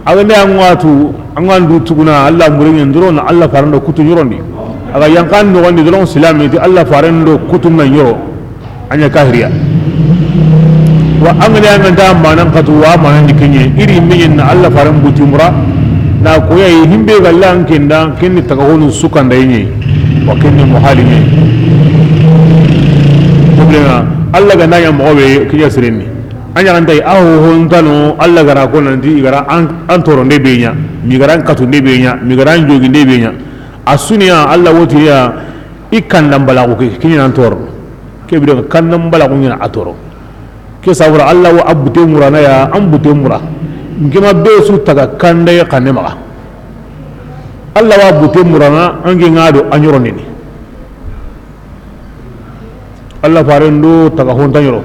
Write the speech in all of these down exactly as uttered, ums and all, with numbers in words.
A ga nda an ŋa tu, an ŋa ndu tuguna Alla mureŋen doron na Alla faren do kutu ɲorondi. A ga yanqan noxondi doron, silaame ti Alla faren do kutu na ɲoro. A ɲa kahiriya. Wa an ga nda an ga nta manan katu wa manan di ke ɲa, i ri me ɲa na Alla faren buti mura. Na ko ya yi himbe ga lan kenda, ken ni taga honu sukanda ɲa. Wa ken ni muhali ɲa. Ko bire na Alla ga na ɲa moxo be ke ɲa sirenni. A ɲaxanta yi, a ho hontano, Alla ga ra ko nanti, i ga ra an, an toro nde be ɲa, mi ga ra an katu nde be ɲa, mi ga ra an jogi nde be ɲa. A suniya, Alla wotiriya, i kandan balaxu ke, ke ɲa na an toro. Ke bire kandan balaxu ɲa na a toro. Ke sabura Alla wa a bute murana ya, an bute mura. Nke ma be su taga kanda ya xanne maxa. Alla wa bute murana, an ke ŋa do a ɲorondini. Alla faren do taga honta ɲoro.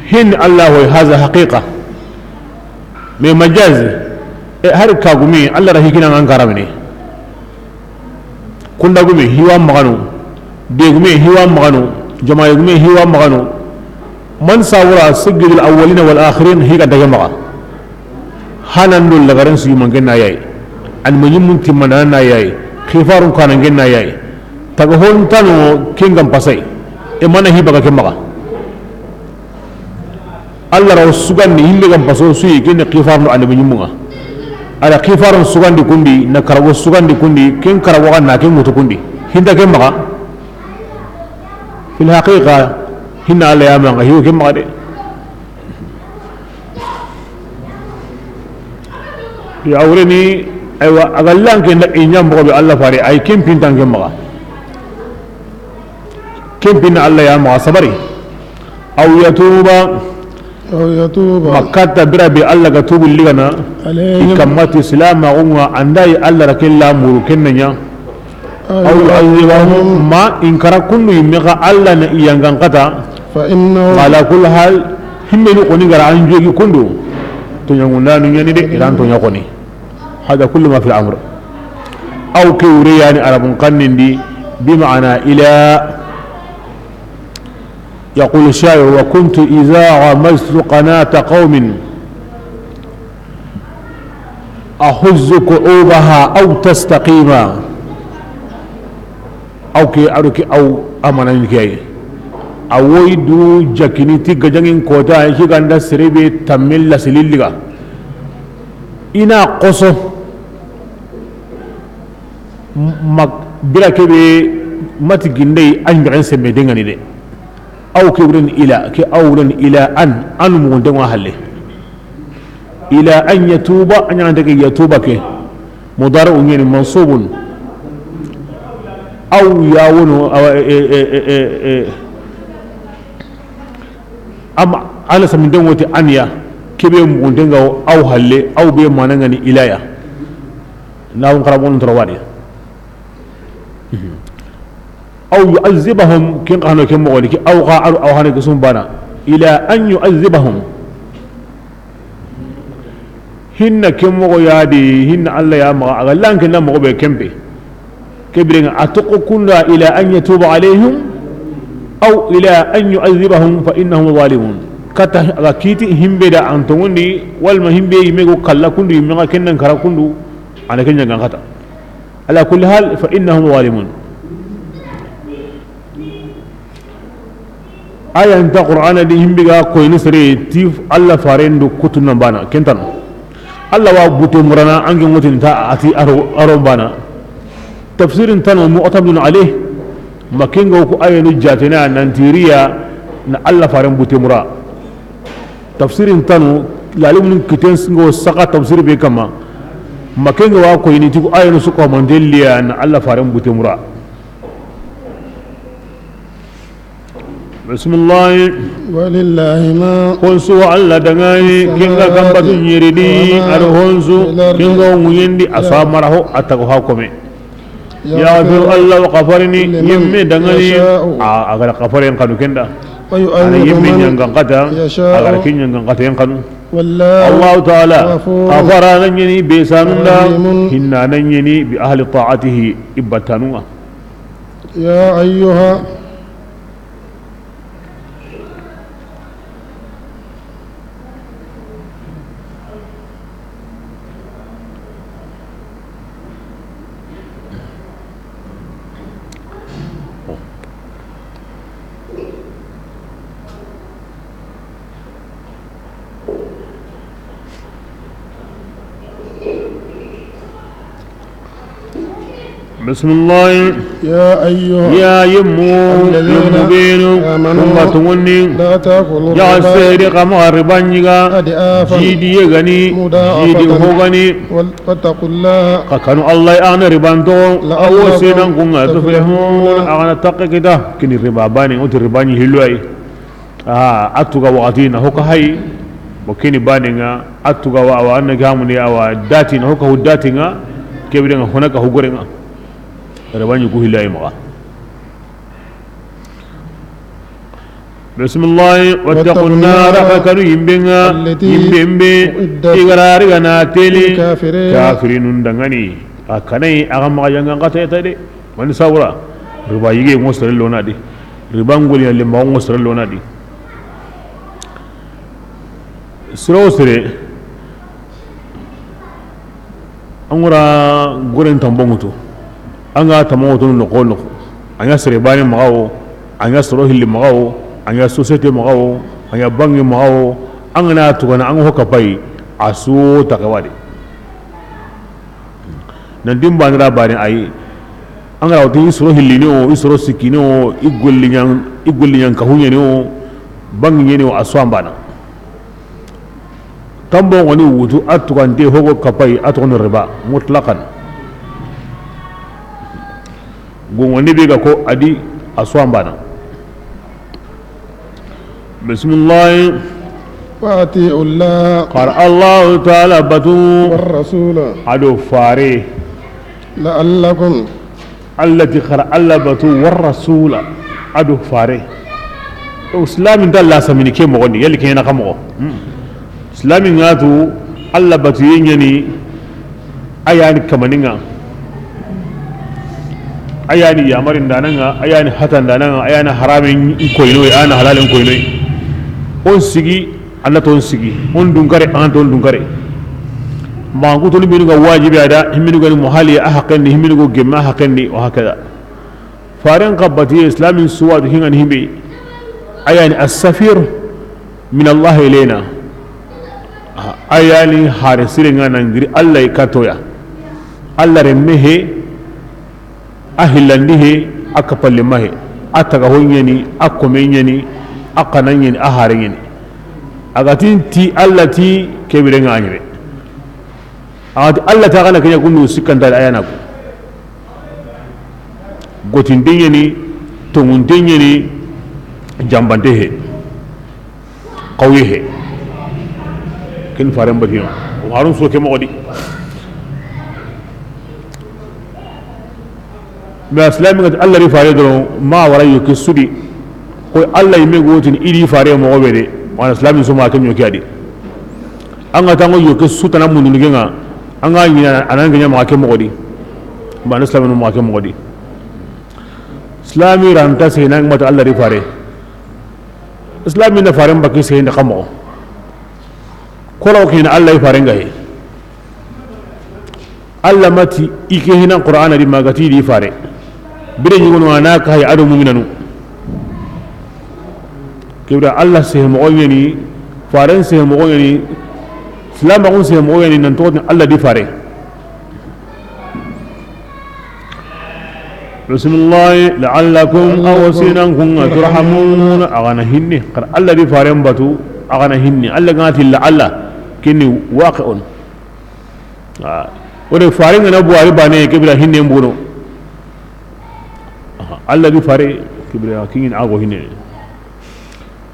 Hin Alla hoy haza haqiqa. Mais majazi, e, hari kagumi, Alla ra hikina ŋa an karamini. Kunda gumi, hiwa maxanu. Degume hiwa maxanu, jamaye gume hiwa maxanu. Man sawura sayyidul awwalina wal akhirin, hi ga dage maxa. Hanan do lagaren su yumangen na yayi. An ma ɲimmun timmana na yayi. Xifarun kanangen na yayi. Taga hontano ken ga n pasay. E mana hi baga ke maxa. Alla ra wo sugandi, himbe ga n paso suyi, ken ni xifarun do annabi ɲimmun ŋa. A da xifarun sugandi kundi, na karago sugandi kundi, ken karago ga na ken ŋutu kundi. Hinta ken maxa. Fil haqiqa, hinna Alla ya ma ŋa, hiyo ken maxa de. Ya wureni, aywa, a ga lan kenda i ɲa moxo be Alla fare, ay ken pintan ken maxa. Ken pinna Alla ya maxa sabari. Aw yatuba. Aw yatuba. Ma katta bira be Alla ga tubu ligana. Alayhim. I kamma ti silamaxu ŋa, an da yi Alla ra ke lamuru ken na ɲa. Aw yu'adhibahum, ma in kara kundu yimme xa Alla na i yangan kata. Fa innahu. Ala kulli hal, himmenu xoni ga ra an jogi kundu. Toɲangundanu ɲa ni de, i ra n toɲa xoni. Hada kullu ma fil amr. Aw ke wure yani Arabun xannen di, bi ma'ana ila. Yaqulu sha'iru, wa kuntu idha ghamaztu qanata qawmin ahuzzu ku'ubaha aw tastaqima. Aw ke, a do ke aw amanan ke yi. A woyi du jakini ti gajaŋin kota, ki ga nda sere be tammin lasililliga. I na xoso. Ma bira ke be mati gindey an bixen sembe dengani de. Aw ke wuren ila, ke aw wuren ila an, an mugunte ŋa halle. Ila an yatuba, a ɲaxante ke yatuba ke. Mudari u ɲeni mansubun. Aw ya wono, awa, e, e, e, e, e. Am, ala saminde ŋoti an ya, ke be mugunte ŋa aw halle, aw be mana ŋa ni ila ya. Nawun xarabon toro wadi. Aw yu'azzibahum, ken xa no ke moxoni, ke aw xa, aw xa no ke sumbana. Ila an yu'azzibahum. Hinna ke moxo ya di, hinna Alla ya maxa, a ga lan ke na moxo be kempe. Ke birenga a toxo kunda ila an yatuba alayhim, aw ila an yu'azzibahum fa innahum zalimun. Kata a ga kiti himbe da an tongundi, walma himbe yime go kalla kundu, yime ga kennan kara kundu, ana kenya gan kata. Ala kulli hal, fa innahum zalimun. Aya nta Qur'ana di himbi ga koyni sere ti Alla faren do kutun na bana, ken tano. Alla wa bute murana, an ke ŋotin ta a ti aro, aro bana. Tafsirin tano mu'tamidun alayh, ma ken ga ku ayanu jatena nan tiriya na Alla faren bute mura. Tafsirin tano, lalimun kiten ngo saka tafsir be kama. Ma ken ga wa koyni ti ku ayanu su ko mandelliya na Alla faren bute mura. Bismillahi. Walillahi ma. Honsu wa Alla dangani, kinga kambatu nyiridi, ar honsu, kinga munyendi, asa maraho, atago hakome. Yaghfiru Alla wa kafarini, yimme dangani, a, agar kafaren kanu kenda. Ana yimme nyangan kata, agar kin nyangan kata yan kanu. Allahu Ta'ala, kafara nan yani be sanunda, hinna nan yani bi ahli ta'atihi, ibbatanunga. يا أيها. Bismillah. يا أيها Ya yemmu, الذين yemmu benu, آمنوا kunga tungonni. لا تأكلوا Ya الربا seri kama riba nyiga, أضعافا jidi yegani, مضاعفة jidi hogani. وال-، واتقوا الله Ka kanu Allah ya ana ribanto, لعلكم awo senan kunga تفلحون tuflihun, agana takke kita, kini riba bani, uti riba nyi hilwai. A, a tuga wakati na hoka hay, bo kini bani nga, a tuga wa, awa, anna gamuni, awa, dati na hoka hu dati nga, kebire nga hona ka hu gore nga. Riba nyi ku hilai maga. Bismillah, واتقوا النار ka kanu yimbe nga, التي yimbe mbe, أعدت i ga ra ri ga na teli, للكافرين kafirinun dangani. A kanai, a ga maga yanga kata eta de. Mani sawura, riba yige ngo sere lona di. Riba ngoli ya lemba ngo sere lona di. Siro sere, an ga ra goren tambo ŋutu. An ga tambo ŋutu no ko no. An ya sere bani maga wo, an ya soro hilli maga wo, an ya société maga wo, an ya bangi maga wo, an ga na tugana an ho kapai, a su takawadi. Nan dimba ndira bani ayi. An ga ra wuti i soro hillini o, i soro sikkini o, i golli ñan, i golli ñan kahu ñeni o, bangi ñeni o, a su an bana. Tambo ngoni wutu a tugante hogo kapai a togono riba, mutlaqan. Gongoni be ga ko adi a su an bana. Bismillah. وأطيعوا الله Xar Allahu Taala batu. والرسول A do fare. لعلكم Alla ti xar Alla batu, والرسول A do fare. Islami nta la samini ke moxo ndi, yalli ke na xa moxo. Islami nga tu Alla batu ye ñani, a yani kamaninga, a yani yamarin dananga, a yani hatan dananga, a yani haramin koynoy, a yani halalin koynoy. On sigi, an na ton sigi, on dunkare, an na ton dunkare. Ma gutoni binu ga wajibi ada, himinu ga ni muhali a haqqen di, himinu go gemma haqqen di, wa hakada. Faren xa batiye islamin suwadu hingani himbe. A yani as-safir min Allah ilayna. A yani hare sirenga nangiri Allah katoya. Allah remme he, a hillandi he, a kapalle mahe, a taga ho ñeni, a kome ñeni, a kana ñeni, a hare ñeni. A ga tin ti Allah ti kebirenga a ñebe. A ga ti Allah ta gana kenya kundu sikkanta a yana ko. Gotinte ñeni, tongunte ñeni, jambante he, xawye he. Ken faren batiyo. O harun so ke moxo di. Mais islami ga ti Allah ri fare doron ma wara yo ke sudi. Ko Allah yime gotini idi fare moxo be de. Wana islami so ma ke ñoki adi. An ga tango yo ke sutana mundu ni genga. An ga ñina anan ganya ma ke moxo di. Ma islami no ma ke moxo di. Islami ranta sehena ngata Allah ri fare. Islami na faren baki sehenda kamo. Kolo kina Allah ri fare nga he. Allah mati ike hinan Qur'ana di magati di fare. Bire ñugono ana ka hay ado mu'minanu. Kibra Allah sehe moxo ñeni, faren sehe moxo ñeni, silamaxun sehe moxo ñeni, nan toxotini Allah di fare. Bismillah, la'allakum, awa sinan kunga, turhamun, a gana hinne. Xar Allah di faren batu, a gana hinne. Allah gana ti la'alla, kini waqi'un. Ah, o de faren gana buwari bane, kibra hinne mbuno. Ah, Allah di fare, kibra kingin ago hinne.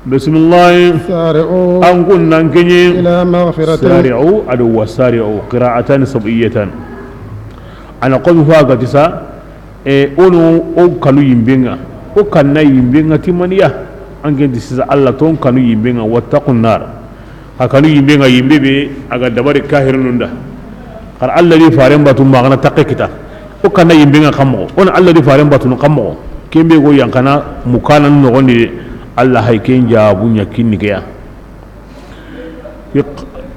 Bismillah. سارعوا An kun nan kenye. إلى مغفرة Sari'u ado wa sari'u, qira'atan sab'iyatan. Ana qawmi fa gatisa, e, ono o kanu yimbenga. O kanna yimbenga timaniya. An ken ti sisa Allah ton kanu yimbenga, wattaqun nar. A kanu yimbenga yimbe be a ga dabari kahirunun da. Xar Allah di faren batu magana takke kita. O kanna yimbenga kammo. On Allah di faren batu no kammo. Kembe go yankana mukana no gondi de. Allah hay ken jabu ña kinni ke ya.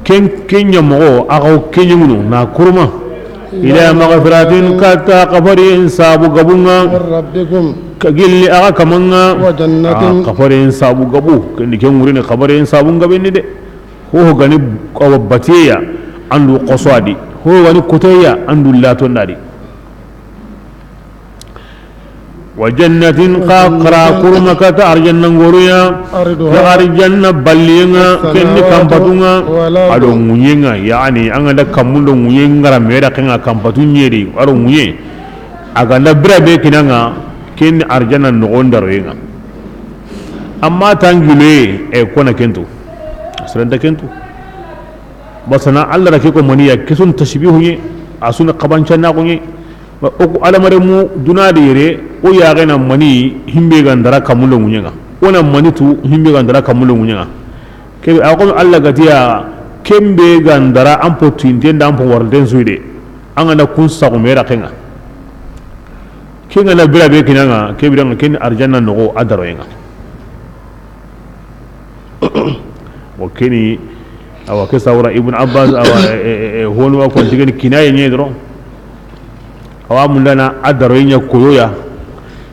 Ken, ken ña moxo, a xaw ken ña muno, na kurma. Ila maghfiratin, katta xafariyen sabu gabunga. من ربكم Ka gilli a ga kamanga. وجنة A xafariyen sabu gabu. Ken di ken ŋurini xafariyen sabu gabenni de. Ho ho gani awa batiyeya, andu xosadi. Ho ho gani koteya, andu latondadi. Wa jannatin, xa xara kurma kata arjanna ngoro ya. Ke arjanna balliyenga, ken ni kanpatunga, a do ŋuɲenga, yani an ga da kammun do ŋuɲe ngara me da kenga kanpatu ɲeri, a do ŋuɲe. A ga da bira be kinanga, ken ni arjanna noxon daroyenga. Amma tangiloye, e kona kento. Siranta kento. Basana Allah da ke ko maniya, ke sun tashbihu ɲe, a sun xabancanna ko ɲe. O ku alamare mu duna de yere, o ya gena mani himbe gandara kamulo ŋuɲenga. O na mani tu himbe gandara kamulo ŋuɲenga. Kebe a ko Allah gatiya, kembe gandara an po tuinten da an po warden suide. An ga na kun sago mera kenga. Kenga na bira be kinanga, kebe danga ken arjanna noxo a daroyenga. Wa keni, awa ke sawra Ibn Abbas, awa, e, e, e, honu wa kon tigeni kinaye ɲe doro. Awa mundana a daroye ɲa koyoya.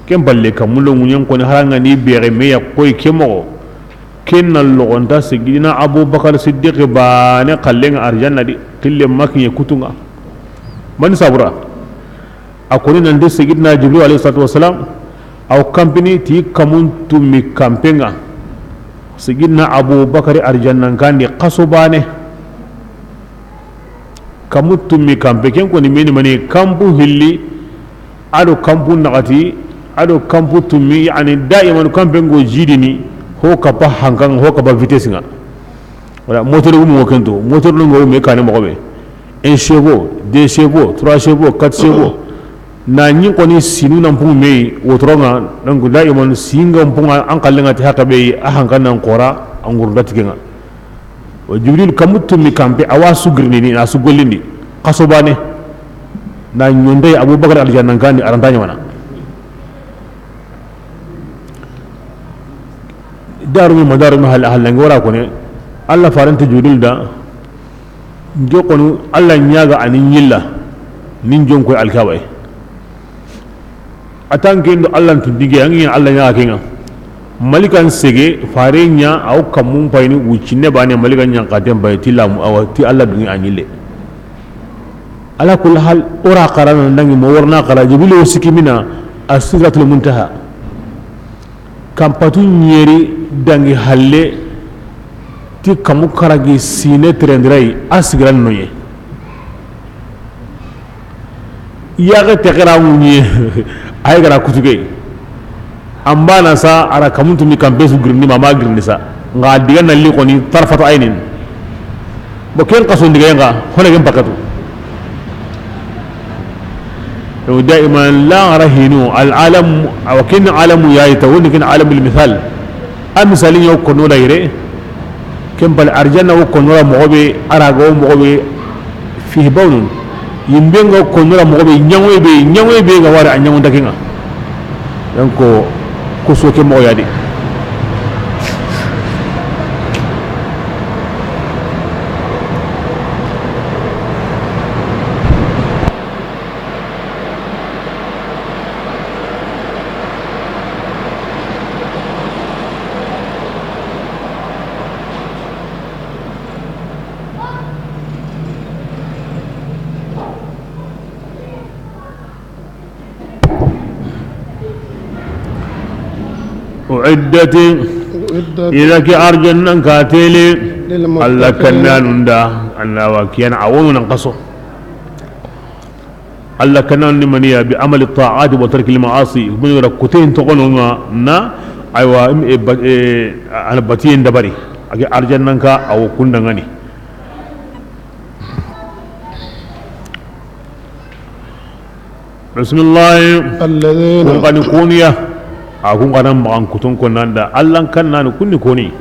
Ken balle kamulo ŋuɲen koni haranga ni bere meya koy ke moxo. Ken na logonta Sayyidina Abu Bakar Siddiq bane kallenga arjanna di, kille makiye kutunga. Mani sabura. A koni nanti Sayyidina Jibril alayhi salatu wasalam, aw kampini ti kamun tummi kampenga. Sayyidina Abu Bakari arjannan kandi xaso bane. Kamu tummi kampe ken koni meni mani kampu hilli, a do kampu naxati, a do kampu tummi, yani daiman kampen go jidini, ho kapa hankan, ho kapa vitesse nga. Wala moteur gumu ngo kento, moteur no ngo me kane moxo be. Un chevaux, deux chevaux, trois chevaux, quatre chevaux. Na ɲi koni sinu nan pungu me wotoronga, donc daiman singa punga an kallenga ti haka be a hankan nan kora an gurda tikenga. O Jibril kamu tummi kampe awa sugirni ni na sugolindi. Xaso bane. Na ɲonde Abubakar aljannan kandi aranta ɲamana. Darumi madarumi hal hal nangi wara kone. Allah farante Jibril da. Nge konu Allah ɲaga ani ɲilla nin jonko alkabay. Atan kendo Allah tun dige angi Allah ɲaga kenga. Malikan sege fare ɲa aw kamun payni wucine bane malikan ɲa katen bay ti lamu awa ti Allah dungi a ɲille. Ala kul hal ora qarana nangi mo warna qara Jibril o sikimina as-Sidratul Muntaha. Kampatu ɲeri dangi halle ti kamu karagi sine terendirai a sigiran noye. Yaxe texera ŋuɲe ay gara kutuge. An bana sa ara kamun tumi kampe su girindi ma ma girindi sa. Nga diga na li koni tarfata aynin. Bo ken kaso ndiga nga hona gen pakatu. Yo daiman la ara hinu al alam aw kin alamu yayi ta woni kin alamul misal. A misali ɲa wo kono da yere. Ken bal arjanna wo kono ra moxo be, araga wo moxo be, fihi bawnun. Yimbe nga wo kono ra moxo be, ɲangoy be, ɲangoy be ga wara a ɲango ndakenga. Donc ko so ke moxo yadi. أعدت. أعدت. Ida ke arjannan ka tele. للمتقين. Alla kannanun da, annawa kiyana a wonu nan kaso. Alla kannanun ni maniya bi amali ta'ati wa tarkil ma'asi. Mun ra koten to kono nga na aywa, em, e, ba-, e, ana batiyen dabari. Age arjannan ka awo kundangani. Bismillah. الذين. Kun kani koniya. A kun kana magan kutun konanda. Allan kannani kunni koni.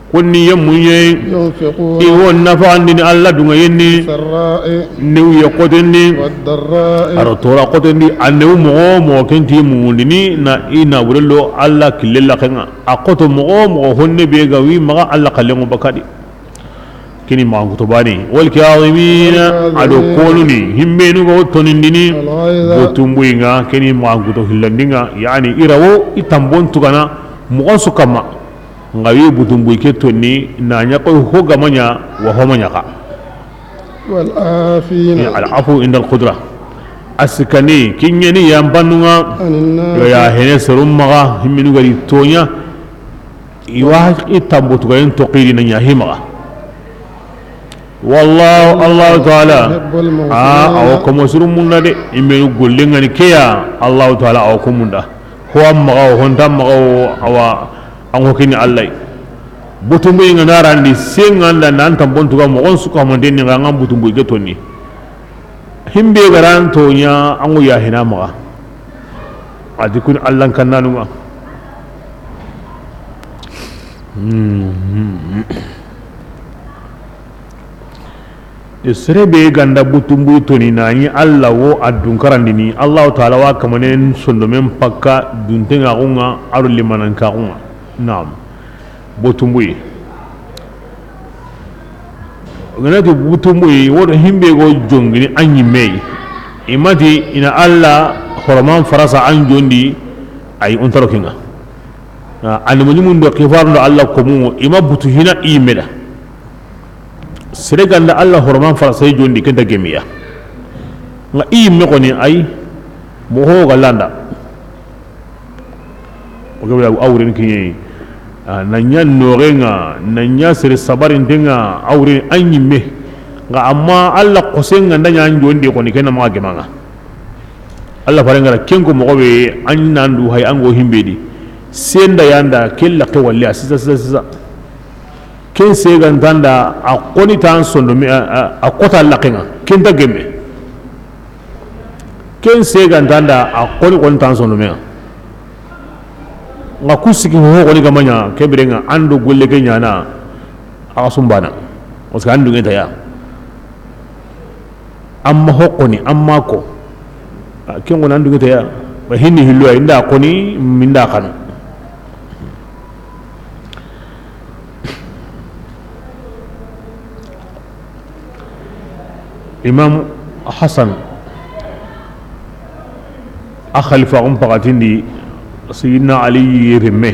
Kunni yemmunye. ينفقون. Iwo nafa andini Alla dunga yenni. في السراء. New ye kotendi. والضراء. Aro tora kotendi. A new mogo mogo kenti mumundini na ina wurello Alla killella kenga. A koto mogo mogo honne be ga wi maga Alla kallengo bakadi. Kini maxa kuto bani. Wal kadhimina, ado konuni, himbenu ga tonindini, botumbuinga, kini maxa kuto hillandinga, yani irawo, itambon tugana, moxon su kamma. Nga wi butumbui ke tonni, na ɲa koy ho gamaɲa, wa ho maɲaxa. Wal afina. Al afu inda al qudra. A sikandi, ken ɲa ni yanpanun ŋa. عن الناس. Yo, yaahene serun maxa, himmenu ga ri tooɲa. I wa i tanbotugayen toxiri na ɲa hi maxa. Wallahu, Allahu Taala, يحب المحسنين. A, a wa komo sirun munda de, i menu gollen ŋa ni ke ya, Allahu Taala a wa ko munda. Ho an maxa wo, ho nta an maxa wo, a wa an ho kini Alla. Butumbuyi ŋa na randi, se ŋa nda nan tanbontuga moxon su ga manten ni, ŋa ŋa butumbuyi ke tonni. Himbe ga ran tooɲa, an ŋa yaahena maxa. A di kun Alla kannanu ŋa. Hmm. Sere be ga nda butumbuyi toni na ɲi Alla wo a dunkarandini, Allahu Taala wa kamanen sondomen pakka duntenŋaxun ŋa a do limanankaxun ŋa. Naam. Butumbuyi. O ga na ti butumbuyi, wo do himbe go jongini a ɲimme yi. I ma ti i na Alla horoman farasa an jondi, ayi, o nta ro ken ŋa. A, a ni muɲumun do xifarun do Alla komun ŋa, i ma butu hina i yimme da. Sere ga nda Alla horoman farasa i jondi, ken nta gemiya. Ŋa i yimme xoni, ayi, moxo ga landa. O ga be a wuren kiɲe, a, na ɲa noxen ŋa, na ɲa sere sabarinten ŋa, a wuren a ɲimme. Ŋa amma Alla xosen ŋa nda ɲa an jondi xoni, ken na maxa geman ŋa. Alla faren ga ra ken ko moxo be, an nan du hay an go himbe di. Senda yanda, ke laxe walle a sisa, sisa, sisa. Ken se ga nta an da, a xoni tan sondomen, a, a, a kota laxen ŋa, ken nta gemme. Ken se ga nta an da, a xoni, xoni tan sondomen ŋa. Ŋa ku siki ho xoni ga ma ɲa, ke biren ŋa an do golle ke ɲaana, a xa sunbana. Parce que an dunŋe nta ya. Amma ho xoni, amma ko. A, ken xoni an dunŋe nta ya. Ba hinni hillo ya, i nda xoni, mi nda xanu. Imam Hasan, a xalifaxun paxatindi, Sayidina Ali renme,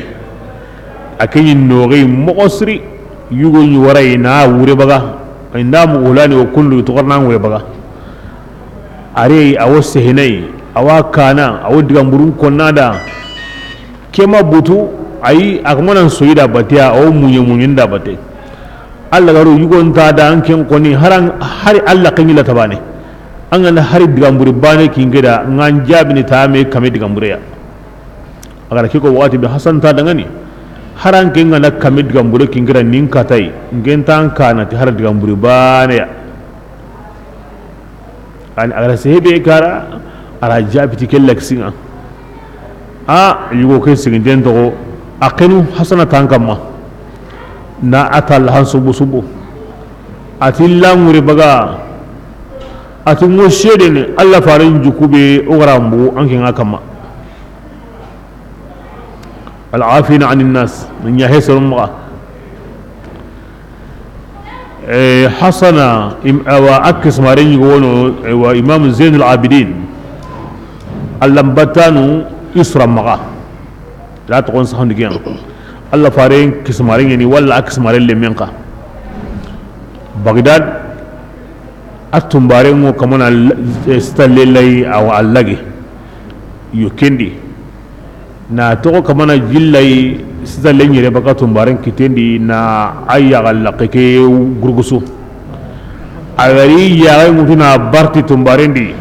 a ke ɲi noxi moxo siri, yugo ɲi wara i na wure baga, i nda muxulani o kundu toxorna wure baga. A ri a wo sehinayi, a wa kana, a wo digamburun konna da. Ke ma butu, ayi, a ga ma nan soyi da bate ya, a wo muɲe muɲen da bate. Alla ga ro yugo nta da an ken xoni, haran, hari Alla ken ɲi la tabane. An ga na hari digambure bane kin ke da, ŋa an jaabini ta me kame digambure ya. A ga ra ke ko waxati be Hasan ta dangani. Haran ken ga na kame digambure kin ke da nin katay, n ken tan kana ti hari digambure bane ya. Ani a ga ra sehebe kara, a ra jaabi ti ke laxi ŋa. A yugo ke siginten toxo, a xenu Hasana tan kamma. Na a ta lahan subu subu. A ti langure baga. A ti ŋo sedene, Alla faren juku be o ga ra mbu an ke ŋa kamma. Al afina anin nas, ɲa he soron maxa. Eh, Hasana, im-, awa, a kisimare ɲi wono, awa, Imam Zainul Abidin. Alla mbatanu Isra maxa. La toxon sahandi kiyan. Alla faren kisimare ɲi ni, walla a kisimare lemen xa. Bagdad, a tumbare ŋo kamana l-, eh, sita lelay, awa, a lagi. Yo kendi. Na toxo kamana jillayi sita leɲere baka tumbaren kitendi na a yaxa laxe ke gurgusu. A gari yaxa ŋutu na barti tumbaren di.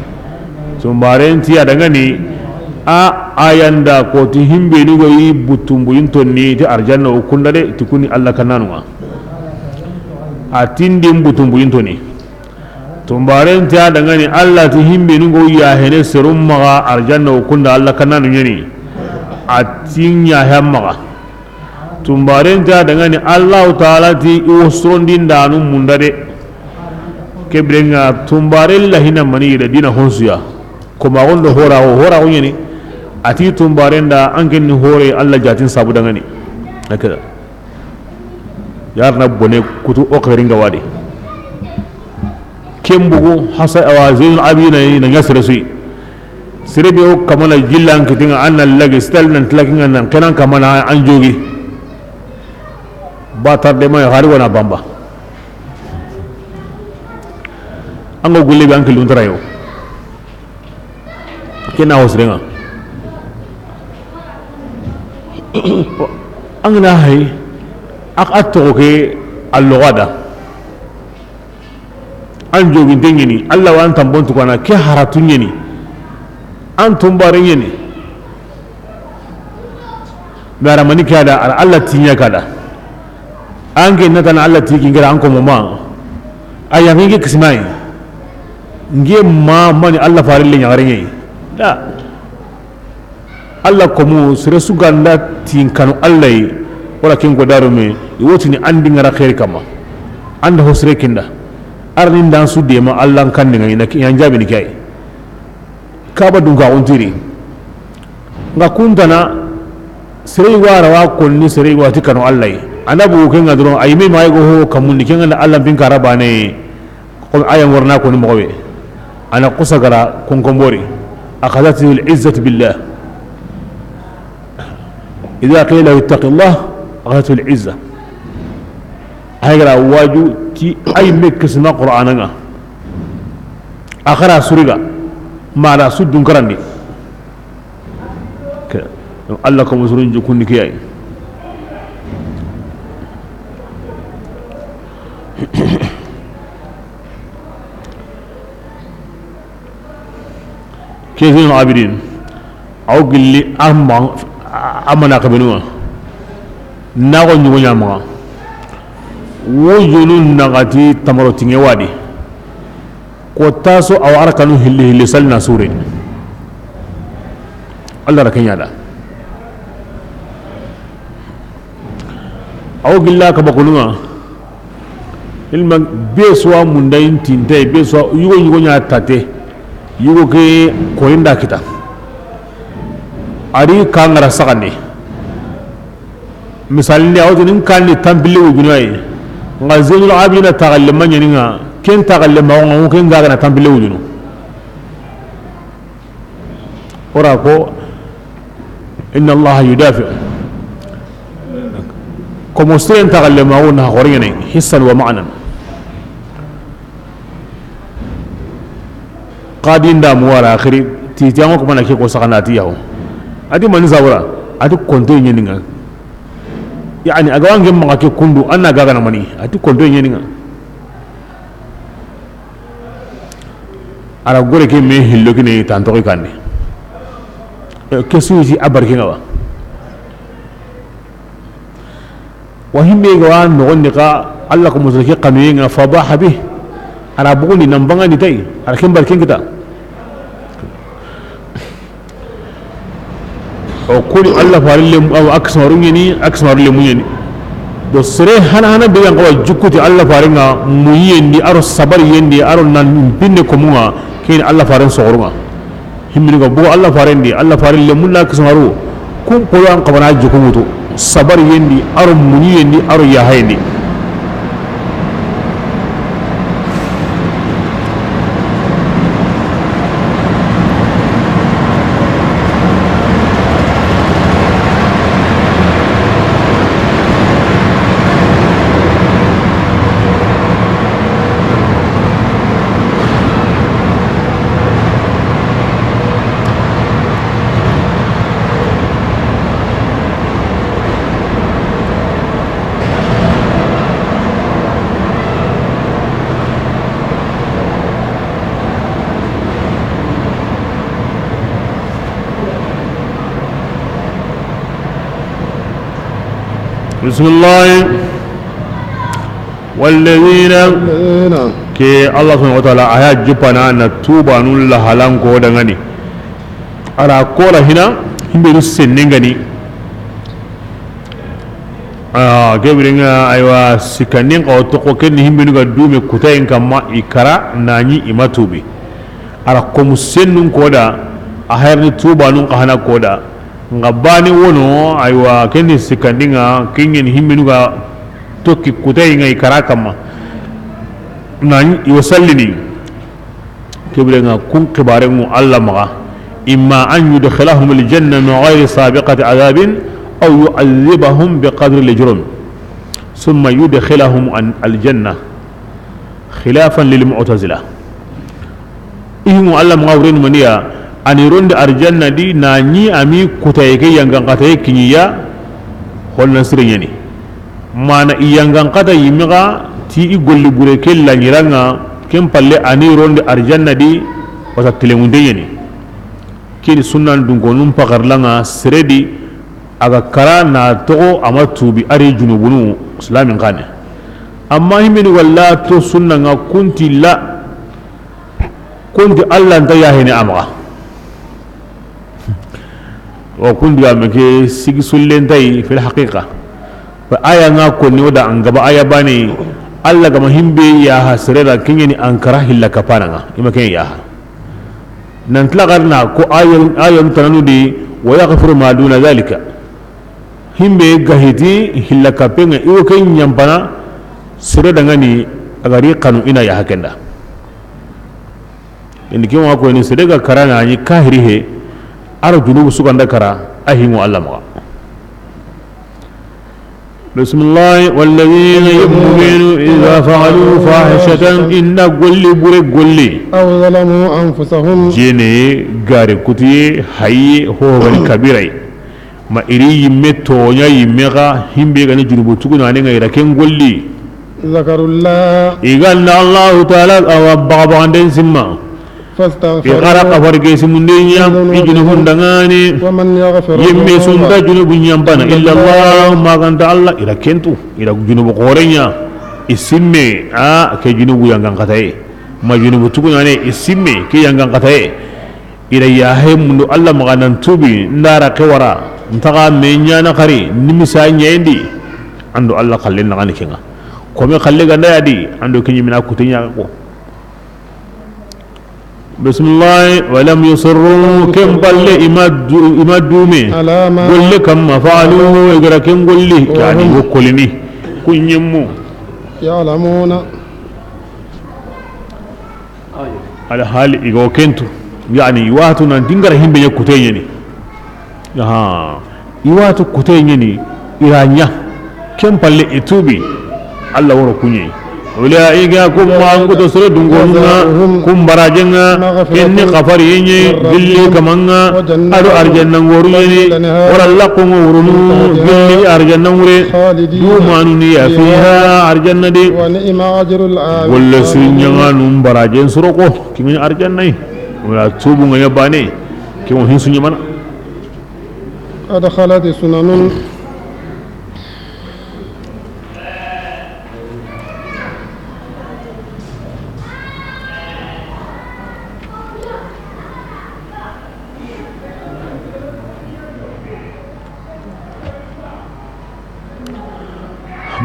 Tumbaren ti a dangani a, a yanda ko ti himbe ni go yi butumbu yintonni ti arjanna o kunda de ti kuni Alla kananu ŋa. A tindin butumbu yintonni. Tumbaren ti a dangani Alla ti himbe ni go yahene serum maxa arjanna o kunda Alla kananu ɲeni. A ti ɲahe maxa. Tumbaren ti a dangani Allahu Taala ti i wo sorondindanu munda de. Ke birenga tumbaren lahina mani yere dina honsuya. Ko ma gondo hora o hora o ɲeni. A ti tumbaren da an ken ni hore Alla jatin sabu dangani. Hakada. Yarna bone kutu o xeringa wadi. Ken bugu hasa awa Zainul Abidin na ɲa sere suyi. Sere be o kamana jillan kitinga an na lagi stal nan tlakinga nan kenan kamana an jogi. Ba tarde ma hari wana bamba. An go gulle be an kilun tarayo. Ke na hosrenga. An ga na hay, a, a toxo ke a loxo da. An joginte ɲeni, Alla wa an tanbon tukana, ke haratu ɲeni, an tunbare ɲeni. Mais a ra mani ke a da, a ra Alla tiɲa ke a da. An ke na tana Alla ti kingira an ko mo ma. A ya ngi kismai. Nge ma mani Alla fare le ɲagare ɲi. Da. Alla komo sere su ga nda ti n kanu Alla yi, wala ken ko daro me, i wotini an di ŋara xeeri kama. An da ho sere kinda. A ra ni ndan su de ma Alla n kan ni ŋa ina ki, yan jabi ni kay. Kaba dun ka on tiri. Nga kuntana, sere wara wa konni sere wati kanu Alla yi. Anda bu ke ŋa doron, ay me ma ay go ho kamun ni ke ŋa Alla bin karabane. Comme aya ŋorna ko ni moxo be, a na xusa gara konkonbori, أخذته العزة بالله. إذا قيل له اتق الله أخذته العزة. Ay gara waju ti ay me kisma Qur'ana ŋa. A xara suriga, ma da su dun karandi. Ke, Alla ko musurun jukundi kiyai. Ke Zeynul Abidin, aw gilli amma, amana kabenuwa. Na go ɲugo ɲamaga. Wo jonu nagati tamaro tinge wadi. Ko taso aw arkanu hilli hilli salna sure. Alla ra kenya da. Aw gilla ka bakununga. Ilma be suwa mundayin tinte, be suwa yugo yugo ɲa tate. Yugo ke koyinda kita. Ari kangara sagande. Misali ndi, a wotini n kandi tampille wujunu ayi. Nga Zeynul Abidina taxalle ma ɲaninga, ken taxalle ma wonga, ken gagana tampille wujunu. Ora ko, inna Allaha yudafi. Komo siren taxalle ma wona xoriyene, hissan wa ma'nan. Xadi nda mu wara axiri, ti, ti, an ŋa ko mana ke ko saxana ti yaho. A ti mani sabura, a ti konto ɲeninga. Yani, a ga wange maxa ke kundu, an na gagana mani, a ti konto ɲeninga. A ra gore ke me hillo kine tantoxi kandi. Ke suusi a barke ŋa wa. Wa himbe ga wa nogondi ka Alla ko musulki xanuye ŋa, fadaha bi. A ra bugundi nan bangandi tay, a ra ken barken kita. O kuni Alla farin lemu, aw aksamaru ɲeni, aksamaru lemu ɲeni. Do sere hana hana be yan kawa jukuti Alla farin ŋa, muyiyendi, aro sabariyendi, aro nan pinne komunga, kini Alla farin sogorunga. Himmini ga bugu Alla farendi, Alla faren lemunna kisamaru, kun polo an kabana jukuŋutu, sabari yendi, aro muɲi yendi, aro yaha yendi. بسم الله. والذين Ke Allah subhanahu wa ta'ala a ya jupana na tuba nun la halan ko dangani. Ara kora hina himbe du sennengani. Ah, gebiringa aywa sikanin ko to ko ken himbe nu ga dume kutayen kamma ikara nani imatubi. Ara komu sennun koda a hayni tuba nun ka hana koda. Nga bani wono aywa kenni sikandinga kingen himminu ga tokki kutay ngai kara kamma. Nan yo sallini. Kibrenga kun xibarengu Allah maga. Imma an yudkhilahum aljanna min ghayri sabiqati adhabin aw yu'adhibahum biqadri al-ijram thumma yudkhilahum an-, aljanna khilafan lil mu'tazila. Ihimu Allah maga wuren maniya A ni rondi arjanna di, na ɲi a mi kutaye ke yangan xataye kiɲiya, xonna sire ɲani. Mana i yangan xata yimme xa, ti i golli bure ke laɲiranga, ken palle a ni rondi arjanna di, wasa tilengunte ɲani. Kini sunnan dunkonun paxarlanga sere di, a ga kara na toxo a ma tubi a ri junubunu silamin xane. Amma himmeni walla to sunnanga kunti la, kunti Allah nta yahene a maxa. Wa kundi ga me ke sigi sullen tay fil haqiqa. Ba aya nga konni o da an gaba aya bane, Allah gama himbe yaha sere da kiɲeni an kara hilla kapana nga. Ima ken yaha. Nan tlagarna ko ayon, ayon tananu di, wa yaghfiru ma duna dhalika. Himbe gahiti hilla kapenga iwo ken ɲampana sere dangani a gari kanu ina yaha kenda. Indi ken wa ko ni sere ga karana ni kahiri he, aro junubu suganda kara, a hingo Allah maxa. Bismillah, walladhina, yemmu benu, idha fa'alu fahishatan, inda golli bure golli. Aw zalamu anfusahum. Jene gare kutiye, haye, ho gani kabirai. Ma iri yimme toɲa yimme xa, himbe gani junubu tugunane nga ira ken golli. Zakarullah. I ganda Allahu Taala awa baga baganden simma. Fastaghfiru. I xara kafar ke simunde ɲa, i junubun dangani. Wa man yaghfiru. Yimme sunda junubu ɲampana illa Allah, maganta Allah, ira kentu, ira junubu xoreɲa. I simme, a ke junubu yangan xataye. Ma junubu tugunane, i simme, ke yangan xataye. Ida yahe mundu Allah maxa nan tubi, ndara ke wara, ntaga me ɲana xari, nimisa ɲendi, ando Allah xalle naxani kenga. Kome xalle ganda yadi, ando ke ɲimina kute ɲaga ko. Bismillah, walam yusirru, ken palle ima du-, ima dume. Ala ma. Golle kamma fa'alu, igara ken golli, yani wo kolini, kunyemmu. Ya'lamuna. Alhali i ga wo kentu, yani, i watu nan dingara himbe ɲa kute ɲeni. Aha, i watu kute ɲeni, i ra ɲa. Ken palle i tubi, Allah woro kuɲe. Ulaika, kum ma an kuto sere dungonunga, kum barajenga, kenni xafari yenye, gilli kamanga, ado arjanna ngoru yeni, wara lakongo wurunu, gilli arjanna ngure, du manuni ya fiha, arjanna de. Wa ni'ma ajrul amilin. Golle su ɲanganun barajen suroko, kimini arjanna yi. Wala tubu nga yabane, kimo hinsu ɲamana. Qad khalat sunanun.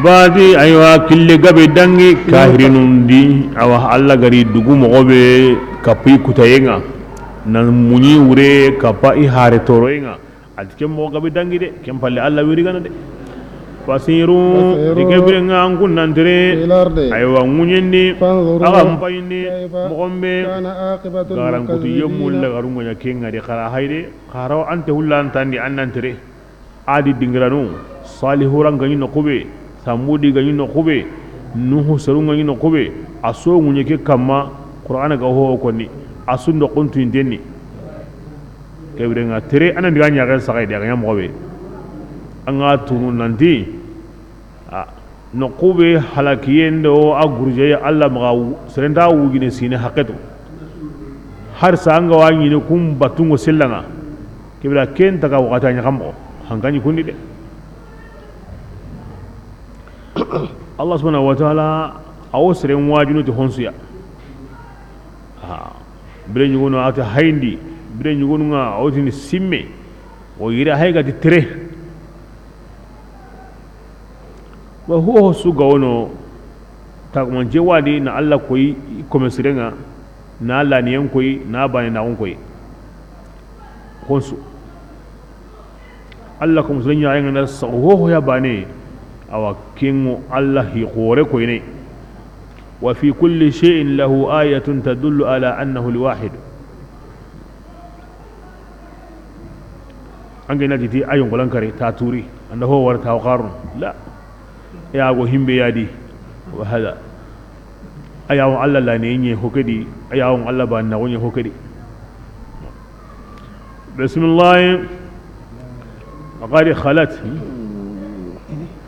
Badi, aywa, kille gabe dangi kahirinun di, awa, Allah gari dugu moxo be kapi kutayenga, nan muɲi wure kapa i hare toroyenga. Ati ken moxo gabe dangi de, ken palle Allah wiri gana de. Fasiru, fasiru, ike birenga an kun nan tere. Fil ardi. Aywa, ŋuɲendi, fanzuru, aga mpayindi, kayfa, moxombe, kana aqibatul, garankutu, mukadhdhibina, yemmu lagarungoɲa kenga de, xara hayde, xara ante hulla antandi an nan tere. Adi dingiranu, Salihu ran gaɲi noxu be, Samudi gaɲi noxu be, Nuhu serun gaɲi noxu be, a so ŋuɲe ke kamma, Qur'ana ga ho konni, a su noxun tuintenni. Ke birenga tere, a nan diga ɲaxen saxay de, a ga ɲa moxo be. An ga tunu nanti, a, noxu be halakiyen do a gurjeye Allah maxa wu-, serenta wujine sine haqetu. Har sa an ga wa ɲine kun batungo sellanga. Ke bira ken taga waxati a ɲaxa moxo. Hankaɲi kundi de. Allah subhanahu wa ta'ala, a wo seren wajunu ti honsuya. Ha. Bire ɲugunu a ti hayindi, bire ɲugunu nga a wo tini simme. O yira hay ga ti tere. Wa ho ho su ga wono, tagumance wadi na Allah koyi, i kome sirenga, na laniyen koyi, na bane naxun koyi. Honsu. Allah ko musulun ɲaxenga na saxu ho ho ya bane, awa kengo Allah hi xore koyne. Wa fi kulli shay'in lahu ayatun tadullu ala annahu al-wahid. An ga na ti ti ayon golan kare ta turi, anda ho war ta qarun. La. Ya go himbe yadi. Wa hada. Ayawon Allah la ne nye hokedi, ayawon Allah ba na wonye hokedi. بسم الله. وقد خلت.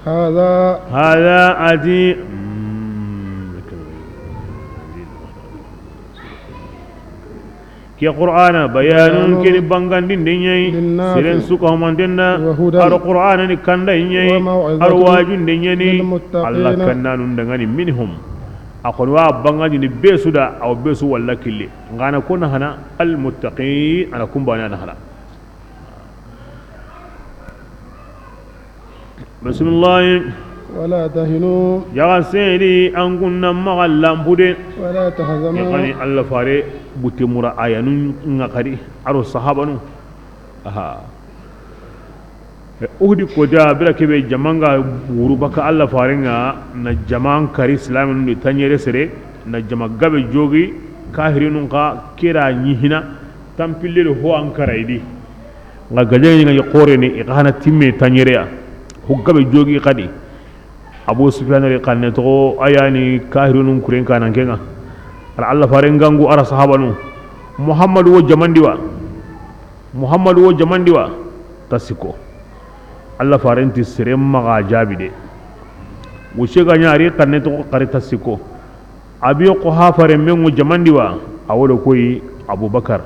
هذا. هذا أتي. Ke Qur'ana, bayanun, bayanun, keni bangandinde ɲa yi, للناس, seren su ga humanten da, وهدى, aro Qur'ana ni kanda ɲa yi, وموعظة, aro wajunde ɲa ni, للمتقين, Alla kannanun dangani, minhum. A xoni wa bangandini be su da, aw be su walla kille. Ngana ko na hana, al muttaqin, ana kumbana na hana. Bisimilahi. ولا تهنوا. Yaga seni an kunna maxa lampude. ولا تحزنوا. Yaxani Alla fare butte mura ayanu ŋa xadi aro sahabanu. Aha. Uhudi kota bira kebe jamanga wuru baka Alla fare ŋa na jaman kari islaminu di tanyere sere na jama gabe jogi kahirinun ka kira ɲihina tampille do ho an kara idi. Nga gajaŋe ŋa i xoreni i xa hana timme taɲereya. Ho gabe jogi xadi. Abu Sufyan ri xanne toxo a yani kahirunun kuren kanan kenŋa. Ara Alla faren gangu ara sahabanu. Muhammadu wo jamandi wa? Muhammadu wo jamandi wa? Tasiko. Alla faren ti seren maxa jabi de. Wuce ga ɲa ri xanne toxo xari tasiko. Abi Quhafa renmen ŋo jamandi wa? A wo do koyi Abubakar.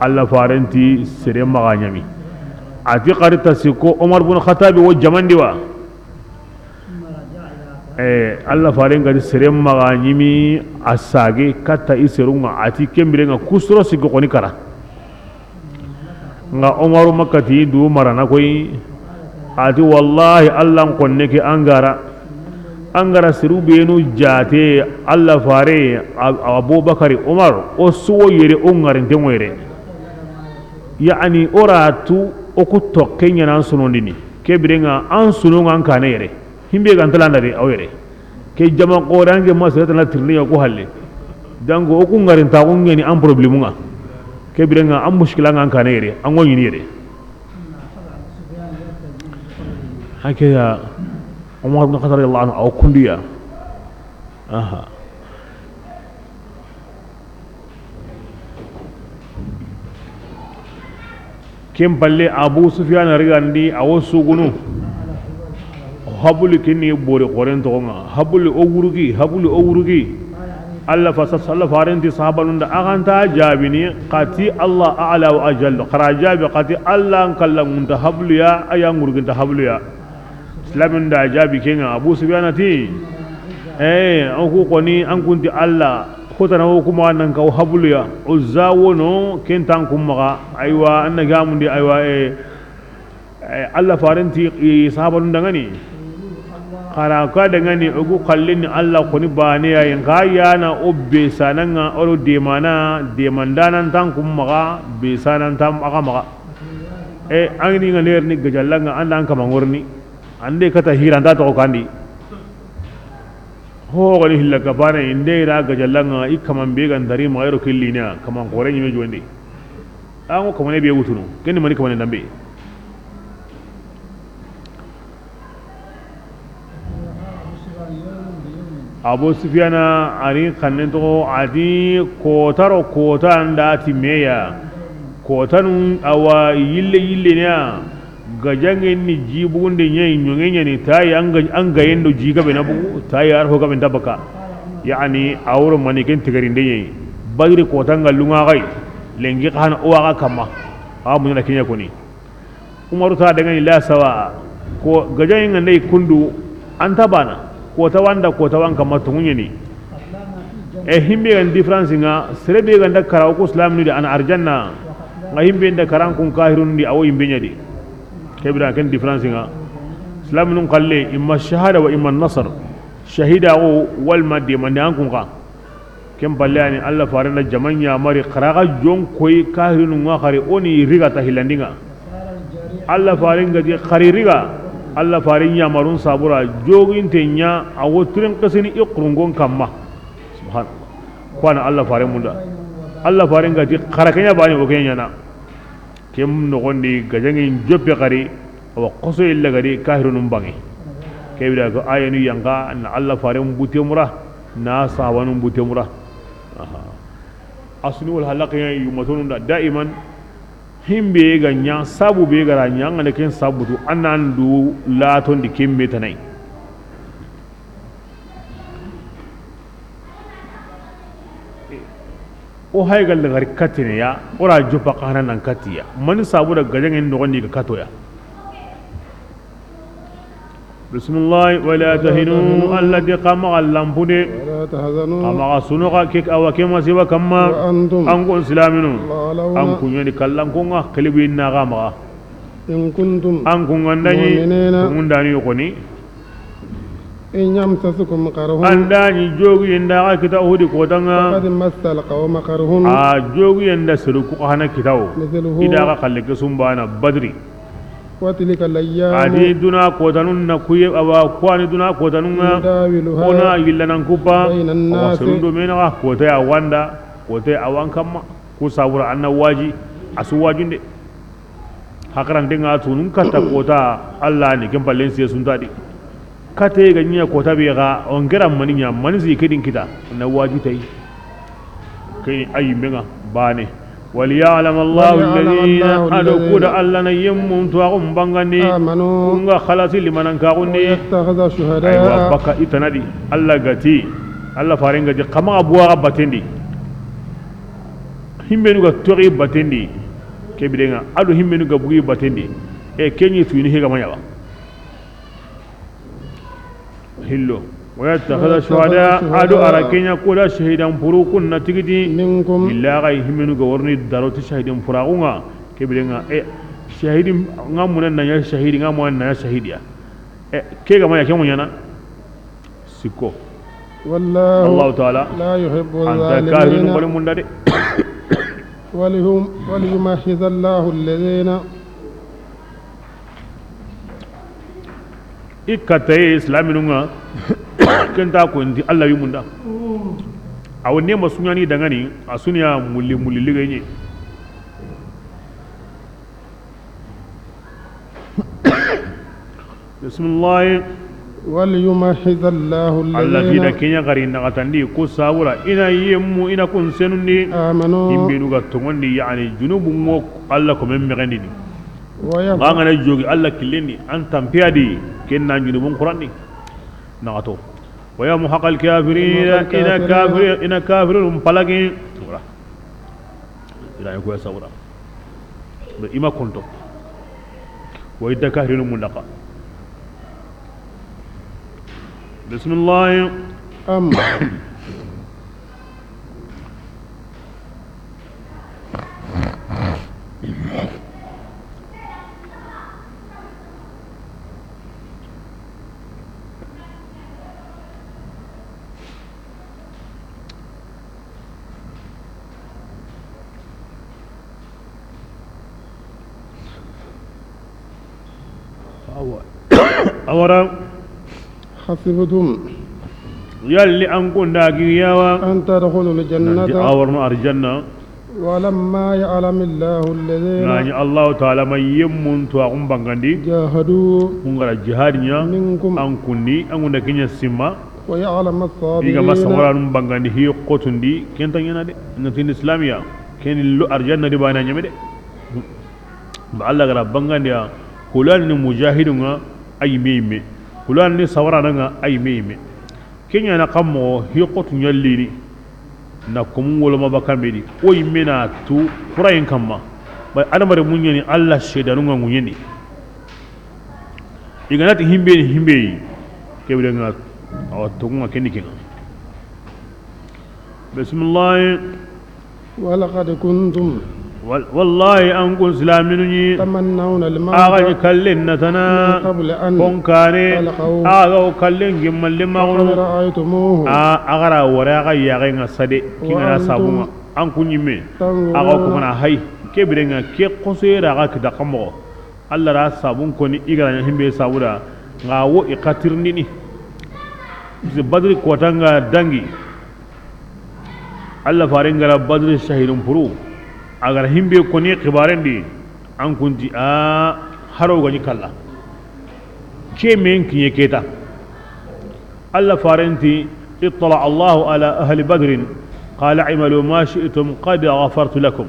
Alla faren ti seren maxa ɲami. A ti xari tasiko Omar bun Xattabi wo jamandi wa? Eh, Alla faren ga ti seren maxa ɲimi a sage katta i serun ŋa a ti ken biren ŋa kusuro sigi xoni kara. Nga Omaru Makka ti du marana koyi. A ti wallahi Alla n xonne ke an gara. An gara siru benu jate Alla fare Ab-, Abubakari Omar o suwo yere o ŋarinten ŋo yere. Yani o ra tu o ku tokke ɲana an sunondini. Ke biren ŋa an sunon ŋa an kane yere. Himbe ga ntalanda de aw yere. Ke jama xoore an ke ma sere tana tirni ya ko halle. Donc o ku ŋarintaxu ŋeni an problème ŋa. Ke biren ŋa an muskila ŋa an kane yere an ŋo ɲini yere. Hake ya Omar ibn Khattab radiyallahu anhu aw kundiya. Aha. Ken palle Abu Sufyan rigandi a wo sugunu. Habuli kini bori xoren toxo ŋa. Habuli o wurugi, habuli o wurugi. Alla fa-, Alla faren ti sahabanun da a xa nta jabini xati Alla a'la wa ajal. Xara jabi xati Alla n kalla ŋunta habluya a ya ŋurginta habluya. Islamin da jabi ken ŋa Abu Sufyan ti. Eh, an ku xoni an kunti Alla. Xotana wo kuma nan kaw habluya. Uzza wono ken tan kum maxa. Aywa, an na gamundi, aywa, eh, eh, Alla faren ti, eh, sahabanun dangani. Xara ka dangani o gu xallini Alla xoni bane ya yin xa yana o be sananga oro demana, demandanan tan kum maxa, be sanan tan maxa maxa. Eh, an ni ŋa ner ni gajallanga an da an kama ŋorni. Ande kata hira nda to kandi. Ho gani hilla kapana inde ira gajallanga i kaman be gan dari ma yero killina kaman xore ɲime jonde. An ko kamane be wutunu. Ken ni mani kamane dambe. Abu Sufyana ari xannen toxo a ti kotaro kota nda ti meya. Kotanu awa yille yille ne ya. Gajangen ni jibugunde ɲa yi ɲoŋe ɲa ni ta yi an ga-, an gayen do ji gabe na bugu ta yi arfo gabe nta baka. Yani a woro mani ken tigarinde ɲa yi. Badri kota nga lunga xay. Lengi xa hana o waxa kamma. A muɲana kenya koni. Umaru ta dangani la sawa ko gajaŋe nga ndey kundu anta bana kota wanda kota wan kamma tungu ɲeni. E himbe gan différence nga sere be ganda karaw ko islam ni de ana arjanna nga himbe nda karan kun kahirun di awo himbe ɲadi. Kebira ken différence nga islam nun kalle imma shahada wa imma nasr. Shahida o wal ma de mande an kun ka. Ken balle ani Allah faren da jaman ɲa mari xaraga jon koy kahirinu nga xari oni riga ta hilandinga. Allah faren ga di xari riga Allah faren ɲa marun sabura joginte ɲa a woturen qasini iqrungon kamma. Subhanallah. Ko ana Allah faren munda Allah faren ga di xara kenya bani o kenya na. Kem nogondi gajangi joppe xari awa xoso illa gadi kahirunun bange. Kebida ko ayanu yanga na Allah faren butemura na sahabanun butemura. Aha. Asuni wal halaqi yumatunu da daiman. Himbe ga ɲa, sabu be ga ra ɲa, an ga na ken sabutu, an nan du latondi ken be tanai. O hay gal gari katene ya, o ra joppa xana nan katiya. Mani sabu da gajangen noxondi ga katoya. Bismillah, wala tahinu, Allah di xa maxa lampude. ولا تحزنوا Xa maxa suno xa ke, awa ke masiba kamma. وأنتم An kun silaminu. الأعلون An kun ɲa ni kallan ko ŋa, kelibi na xa maxa. إن كنتم An kun ga nda ɲi, مؤمنين kun da ni xoni. إن يمسسكم قرح An da ɲi jogi yenda ga kita Uhudi kota ŋa. فقد مس القوم قرح A jogi yenda seru ku xana kita wo. مثله I da ga xalle ke sumbana Badri. وتلك الأيام A di duna kotanun na kuye, awa, kuwani duna kotanun ŋa. نداولها O na yillanan kuppa. بين الناس Awa, serun do me na xa, kota ya wanda, kota ya wan kamma. Ku sabura an na waji, a su wajunde. Hakaranten ŋa tunun katta kota, Allah ni ken pallen siye suntadi. Kate ga ɲa kota be ga, o n kera mani ɲa, mani si kedin kita, na waju tay. Ke ayi menga bane. وليعلم الله وليعلم الذين الله A do ku da الذين Allah na yemmun to a kun bangandi. آمنوا Kun ga xalasi limanan ka kunni. ويتخذ Aywa, شهداء baka i tanadi. Allah ga ti, Allah faren ga ti, xa maxa buwa ga batendi. Himbenu ga toxi batendi. Ke birenga, a do himbenu ga bugi batendi. E ke ɲi tuyini he ga ma ɲa ba. Hillo. ويتخذ شهداء A do a ra ke ɲa ko da shahidan furu kun na tigiti. منكم Illa ga himbenu ga warni daro ti shahidan furaxu ŋa. Ke birenga, e, shahidi ŋa muna na ɲa shahidi, ŋa muna na ɲa shahidiya. E, ke ga ma ɲa ke ŋuɲana. Sikko. والله Allahu taala لا يحب A nta kafirinu الظالمين. Wali munda de. وليم-، وليمحص الله الذين I kataye islaminu ŋa. Ken ta ko ndi Allah wi munda. Awo ne ma suɲani dangani, a suniya mulli mulli ligaye. Bismillah. وليمحص الله الذين Allah ti da ke ɲa gari na katandi ko sabura i na yemmu i na kun senundi. آمنوا Himbenu ga tongondi, yani junubu ŋo Allah ko men mexendini. ويمحق Ba ngana jogi Allah killendi, an tampiya di, ken na junubun Qur'an di. Na to. ويمحق الكافرين ويمحق I na الكافرين kafir, i na kafirun palagi. Wala. Ila ko sabura. Be ima konto. Wa idda kahirinu mundaka. Bismillah. أم Awa. Awara. حسبتم Yalli an kun da giriyawa. أن تدخلوا الجنة Nanti a warno arjanna. ولما يعلم الله الذين Nani Allahu taala ma yemmun to a kun bangandi. جاهدوا Kun gara jihadi ɲa. منكم An kunni, an kun da ke ɲa simma. ويعلم الصابرين I ga ma sawaranun bangandi, hi xotundi, ken ta ɲana de. Nanti islamiya, ken lo arjanna di bana ɲame de. Ba Allah gara bangandi ya, kulan ni mujahidun ŋa, ayi me yimme. Kulan ni sawarana ŋa, ayi me yimme. Ke ɲa na kammo, hi xotu ɲallini. Na komun wolo ma baka medi. O yimme na tu, kurayen kamma. Ba adamare muɲeni, Allah sedanun ŋa muɲeni. I ga na ti himbe ni himbe yi. Ke bire ŋa, awa toxu ŋa ken ni ke ŋa. Bismillah. ولقد كنتم Wal-, wallahi an kun silaminu ɲi. تمنون الموت A ga ɲi kallen na tana. من قبل أن Kon kane. تلقوه A ga o kallen gimmalle فقد maxunu. رأيتموه A, a gara wara a ga yaxe ŋa sade. Ki ŋa na وأنتم sabu ŋa. An kun ɲimme. تنظرون A ga o kun ŋa na hay. Ke bire ŋa ke xosoyera a ga kita kammo. Allah ra sabun koni i gara ɲa himbe sabuda ŋa wo i xatirindini. Badri kota ŋa dangi. Allah faren gara Badri shahidun furu. A gara himbe koni xibarendi an kunti a haro gani kalla. Ke men kiɲe keta. Allah farenti اطلع الله على أهل بدر قال اعملوا ما شئتم قد غفرت لكم.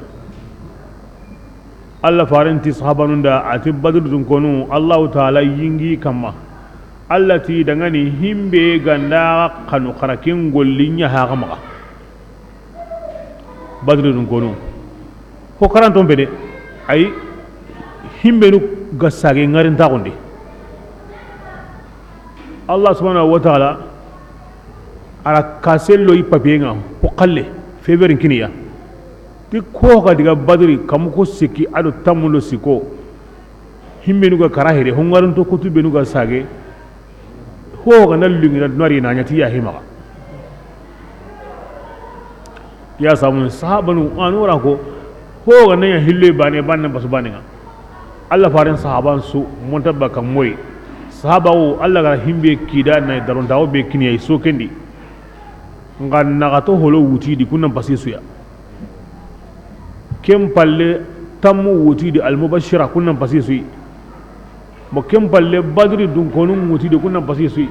Allah faren ti sahabanun da, a ti Badri dunkonu, Allahu Taala yingi kamma. Allah ti dangani himbe ganda kanu xara ken golli ɲa haxa maxa. Badri dunkonu. Ho karanton pede. Ay himbenu ga sage ŋarintaxundi. Allah subhanahu wa taala a ra kasello i papiye ŋa, ho xalle, feberin kiniya. Ti ko ga diga Badri, kamu ko sikki ado tammulo sikko. Himbenu ga kara here, ho ŋarinto kutu benu ga sage. Ho ga na lungi na dunari na ɲa ti ya himaxa. Ya samun sahabanu anu ra ko, ho ga na ɲa hillo bane, bane basu bane ŋa. Allah faren sahaban su, monta baka moy. Sahaba wo, Allah ga himbe kida na darontawo be kiniya so kendi. Nga naxato holo wuti di kunnan pasi suya. Ken palle tammu wuti di almubashira kunnan pasi suyi. Mo ken palle Badri dunkonu wuti di kunnan pasi suyi.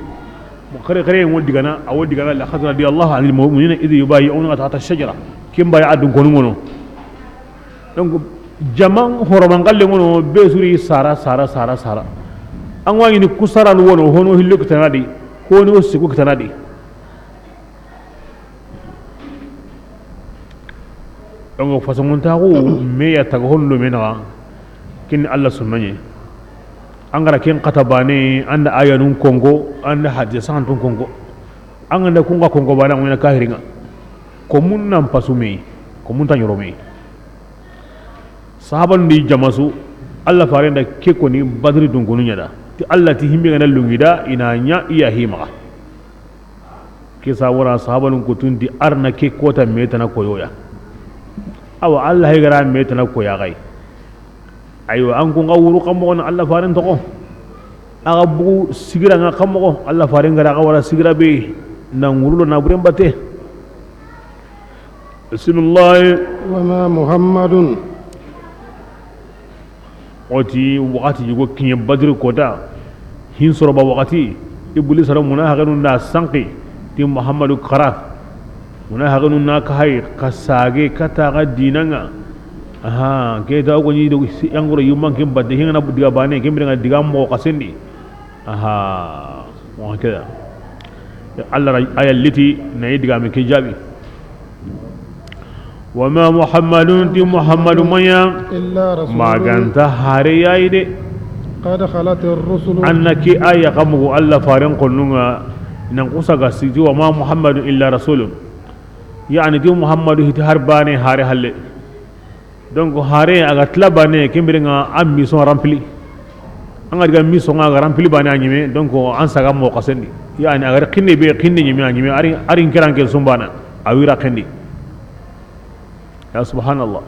Mo xare xare wo digana, a wo digana, laqad radiyallahu anil mu'minina idh yubayi'unaka tahta ash-shajara. Ken baya a dunkonu ŋono. Donc jaman horoman xalle ŋono be suri sara, sara, sara, sara. An wa ɲini kusaranu wono, hono hillo kitanadi, hono siku kitanadi. Donc façon taxu me ya taga hondo me naxa. Kin Allah sunnaɲe. An ga ra ken xata bane, an da ayanun kongo, an da hadisa santun kongo. An ga da kunga kongo bane, an ga na kahiringa. Ko mun nan pasu me, ko mun ta ɲoro me. Sahaban di jamasu, Allah faren da ke koni Badri dunkonu ɲa da. Ti Allah ti himbe ga na lungi da, i na ɲa i ya himaxa. Ke sa wara sahabanun kutunti arna ke kota metana koyoya. Awa Allah hegara metana koya gai. Aywa, an kun ga wuru kan moxo na Allah faren toxo. Aga bugu sigira nga kan moxo, Allah faren gara aga wara sigira be na ngurulo na buren bate. Bismillah. وما محمد. Oti wakati yugo kiɲe Badri kota. Hin soroba wakati, Iblis ro munahaxenu nda sanki ti Muhammadu kara. Munahaxenu na ka hay ka sage ka taga dinanga. Aha, ke ta ko ni do yangoro yumman kin badde hin na diga bane kin bi nga diga mo xasendi. Aha, wa keda. Allah ra aya liti na yi diga mi ke jabi. وما محمد ti Muhammadu maya. إلا رسول. Maganta hare yayi de. قد خلت الرسل. Anna ki aya kamugo Allah faren konnunga nan kusa ga siti وما محمد إلا رسول. Yani ti Muhammadu hiti har bane hare halle. Donc hare aga tila bane kembirenga an mission rempli. An ga diga mission nga ga rempli bane a ɲime, donc an saga mo xasendi. Yani aga kinne be kinne ɲime a ɲime, ari, ari kiran ke sumbana a wira kendi. Ya subhanallah.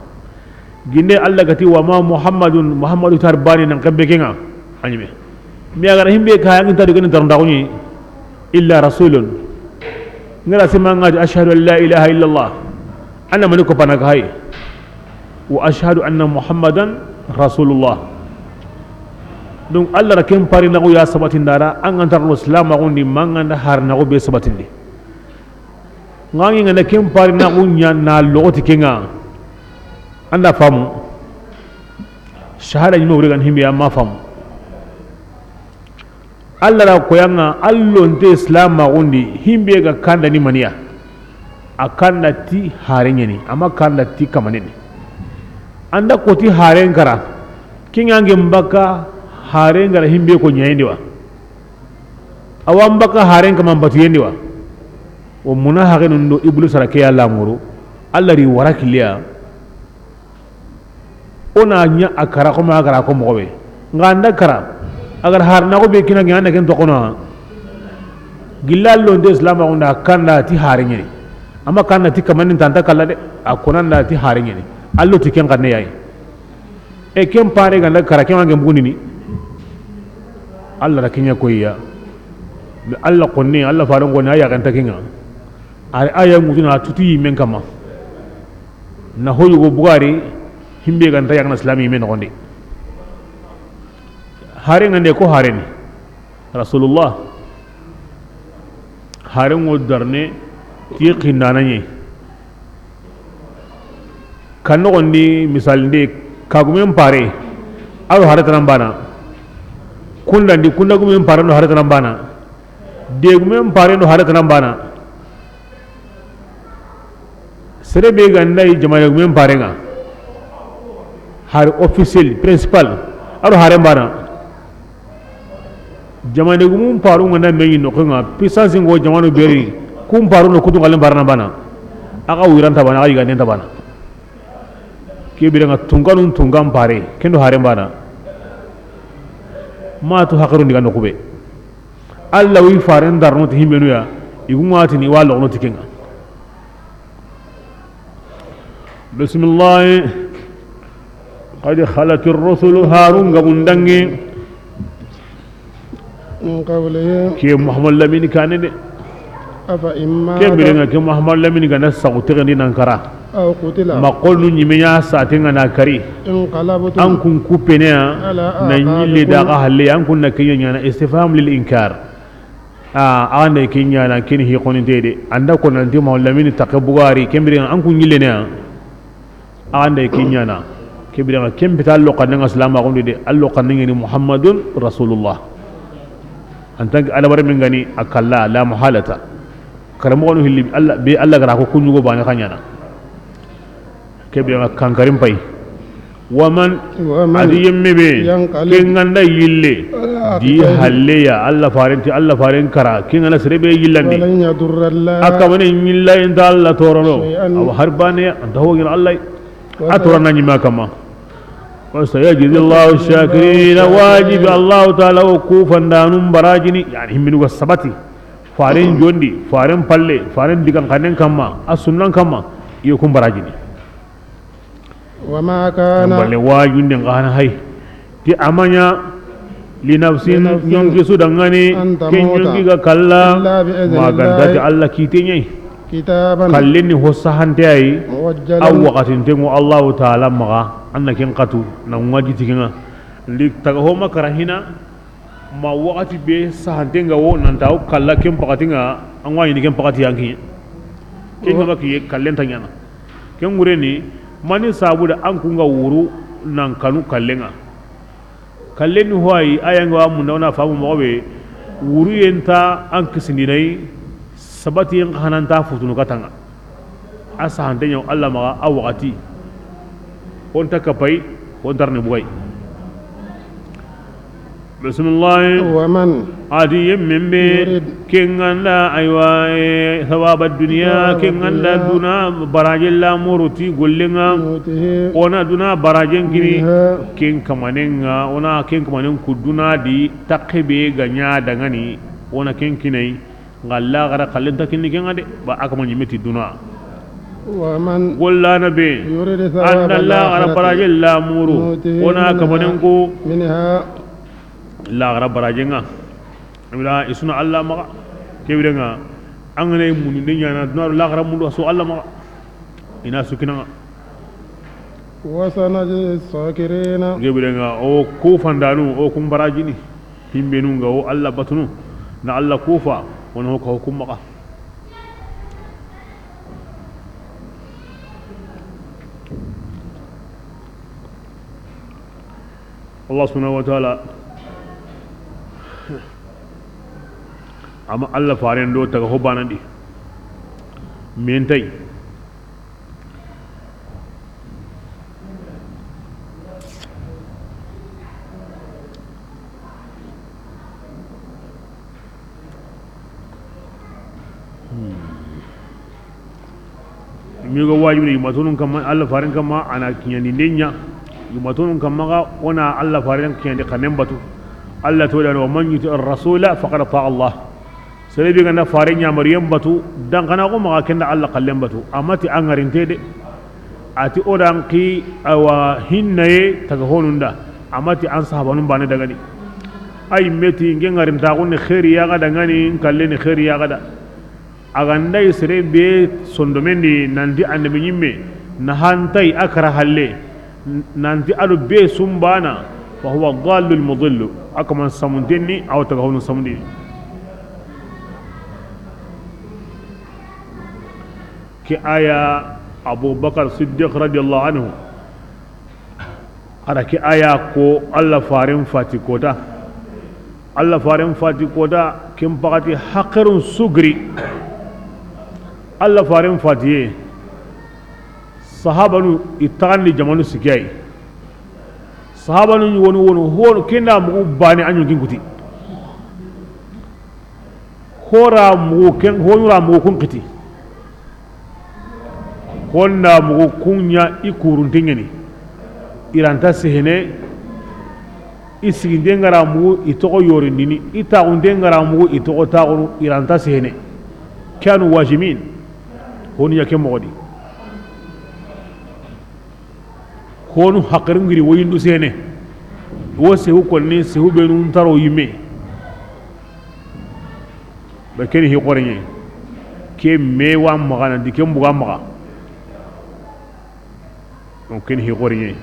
Ginde Allah gati وما محمد, Muhammadu tar bani nan kambe kenga. A ɲime. Mi aga himbe ka yangi ta dugani tarnda kuni. إلا رسول. Ngara sima nga أشهد أن لا إله إلا الله. Anna mani ko pana ga hay. وأشهد أن محمدا رسول الله. Donc Allah ra ken pari na ya sabati ndara an ga ntar lo islam a gundi manga nda har na be sabati ndi. Ngangi ngana ken pari na ɲa na logoti kenga. Anda famu. Shahada ni mo wuri gan himbe amma famu. Allah ra koyanga allonte islam a gundi himbe ga kanda ni maniya. A kanda ti hare ɲeni, ama kanda ti kamane ni. Anda koti haren kara, kinga nge mbaka haren gara himbe ko ɲayindi wa. Awa mbaka haren kama mbatu yendi wa. O munahaxenun do Iblis ra ke ya lamuru, Allah ri wara kiliya. O na ɲa a kara xoma a gara ko moxo be. Nga anda kara. A gar har na ko be kina ɲa na ken to kono. Gilla lo nde islam a gunda kanda ti hare ɲeni. Ama kanda ti kamanin tanta kala de. A konanda ti hare ɲeni. Allo ti ken kanne yayi. E ken pare ganda kara ken ange mbugundini. Allah ra kinya koyiya. Mais Allah konne, Allah faran konne aya ganta kinga. Ari aya ngutuna tuti men kama. Na hoyugo bugari himbe ganta yagna islami men gonde. Hare ngande ko hareni. Rasulullah. Hare ngo darne ti qindana nye. Kan nogondi misal nde Kagumen pare, a do hare tanan bana. Kundandi, kundagumen pare do hare tanan bana. Degumen pare do hare tanan bana. Sere be ga nda yi jamaane gumen pare ŋa, hari officiel, principal, a do hare bana. Jamaane gumun paru ŋa na me yi no ŋa, puissance ŋo jamaanu beri, kun paru no kutu ŋalen barana bana. A ga wiranta bana, a ga yiganden ta bana. Ke bire ŋa tunkanun tunkan pare, ken do hare bana. Ma tu hakiru ndi ga no kube. Alla wi faren darno ti himbenu ya, i gu ŋa ti ni wa logono ti ke ŋa. Bismillah. Qad khalat ar-rusulu, harun gabun dangi. Min qablihi. Ke Muhammad Lamini kane de. Afa in mata. Ke bire ŋa ke Muhammad Lamini ga na sagu tegandi nan kara. Aw qutila. Ma qolnu ɲime ɲa sate ŋa na kari. Inqalabtum. An kun kupene ya. Ala aqabikum. Na ɲille da ga halle, an kun na ke ɲaana istifham lil inkar. A, a ga nda ke ɲaana, ken hi xoninte de. An da ko nanti Muhammad Lamini take bugari, ke bire ŋa an kun ɲillene ya. A ga nda ke ɲaana, ke bire ŋa ken pita allo xanne ŋa silama gundi de, allo xanne ŋa ni Muhammadun Rasulullah. En tant que alabare min gani a kalla, la muhalata. Karamoxonu hilli, Alla, be Alla ga ra ko kuɲugo bane xa ɲaana. Ke bire ŋa kankarin pay. Waman, waman, a di yemme be, yanqalib, ke ŋa nda yille, ala, di aqibayhi, halle ya, Alla faren ti, Alla faren kara, ke ŋa na sere be yillandi. Walan yadurra Allah. A kamane ɲilla inta Alla torono. Shay'an. Awa har bane ya, anta ho gira Alla. A torana ɲima kama. Wa sayajzi Allahu shakirin, wajibi Allahu Ta'ala wo kufandanun barajini, yani himminu ga sabati. Faren jondi, faren palle, faren digan kanen kama, a sunnan kama, iyo kun barajini. Wa ma kana. Balle wajunden xa na hay. Ti a ma ɲa li nafsin, li nafsin, ɲonki su dangani, an tamuta, ke ɲonki ga kalla, illa bi idhnillah, ma ga nta ti Alla kite ɲa yi. Kitaban. Kallen ni ho sahante ya yi, muajjalan, a waxatinte ŋo Allahu Ta'ala maxa, an na ken xatu, na ŋa jiti ke ŋa. Ndi taga ho ma kara hina, ma waxati be sahante ŋa wo, nan ta wo kalla ken paxati ŋa, an wa ɲini ken paxati yan kiɲe. Ken ŋa ma kiye, kallen ta ɲaana. Ken ŋure ni, mani sabu da an kun ga wuru nan kanu kallen ŋa. Kallen ni ho ayi, a ya ŋa wa munda, o na famu moxo be, wuru yenta an kisindinai, sabati yen xa nan ta futunu kata ŋa. A sahante ɲa wo Alla maxa a waxati. Honta kapay, honta rni bugay. Bismillah. Waman. A di yemmen be, yurid, ke ŋa nda, aywa, eh, thawaba dunya, thawaba dunya, ke ŋa nda duna baraje lamuru ti gollen ŋa. Nutihi. O na duna barajen kini, minha, ken kamanen ŋa, o na ken kamanen ku duna di, takke be ga ɲa dangani, o na ken kinai. Nga laxara kallen ta kinni ke ŋa de, ba a kama ɲimme ti duna. Wa man, gollana be, yurid thawaba, an na laxara, al-akhirati, baraje lamuru, nutihi, o na kamanen ko, minha, laxara baraje ŋa. Ibra i su na Alla maxa, ke bire ŋa, an ga na i mundu de ɲaana, duna do laxara mundu a su Alla maxa. I na su kina ŋa. Wa sanajzi shakirina. Ke bire ŋa, o kufandanu, o kun barajini. Himbenu nga wo Alla batunu, na Alla kufa, wono ho ka hukum maxa. Allah subhanahu wa ta'ala, ama Alla faren do taga ho banandi. Mentay. Mi ga wajibi ni yumatonun kamma, Alla faren kamma, a na kiɲandi nde ɲa. Yumatonun kamma ga, o na Alla faren kiɲandi kanen batu. Alla to da, wa man yuti ar-rasula faqad ata Allah. Sere be ga nda fare ɲamariyen batu, dan kana ko maxa ken da Alla kallen batu. Amati an ŋarinte de. Ati o dan ki awa hinnaye taga honun da. Amati an sahabanun bane dangani. Ay meti nge ŋarintaxu ni xeeri ya ga dangani, n kalle ni xeeri ya ga da. A ga nda i sere be sondomen di nanti annabi ɲimme, na hantay a kara halle, nanti a do be sumbana, fa huwa dallul mudillu. A kaman samunten ni, a wa taga honu samundi. Ke aya, Abubakar Siddiq radiyallahu anhu, A da ke aya ko Alla faren fati kota. Alla faren fati kota, ken paxati haqerun sugri. Alla faren fatiye, sahabanu i taxandi jamanu sikki yi. Sahabanu ɲi wonu wonu, honu kenda mugu bane a ɲonkin kuti. Hora mugu ken, honu ra mugu kun kiti. Honda mugu kunya i kurunte ɲeni. I ranta sehene, i siginde ngara mugu i toxo yorindini, i taxunte ngara mugu i toxo taxunu, i ranta sehene. Kanu wajimin. Honu ya ke moxo di. Honu haqirin giri woyindu sene. Wo sehu konni sehu benu ntaro yimme. Ba keni hi xoreɲe. Ke me wa maxa na di ken buga maxa. Donc keni hi xoreɲe.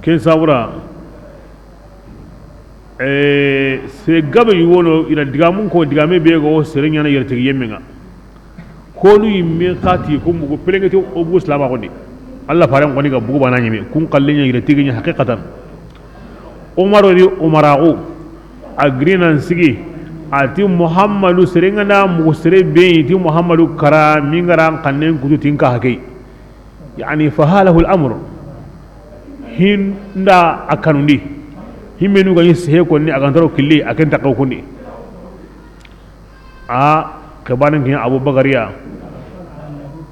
Ken sabura. Eh, sere gabe yi wono, ina digamun ko, digame be go, sere ɲana yere tigi yemme ŋa. Konu yimme xati ko mugu pelengete o bugu silama xoni. Alla faren xoni ga bugu bana ɲime, kun xalle ɲa yere tigi ɲa haqiqatan. Umaro di umaraxu, a girinan sigi, a ti Muhammadu sere ŋa na mugu sere be yi ti Muhammadu kara, mingaran xannen kutu tinka hakey. Yani, fahalahu al-amr. Hinda a kanundi. Himmenu ga ɲi sehe konni a gantaro killi a ken taqaw kundi. A xebanin kin Abu Bakariya.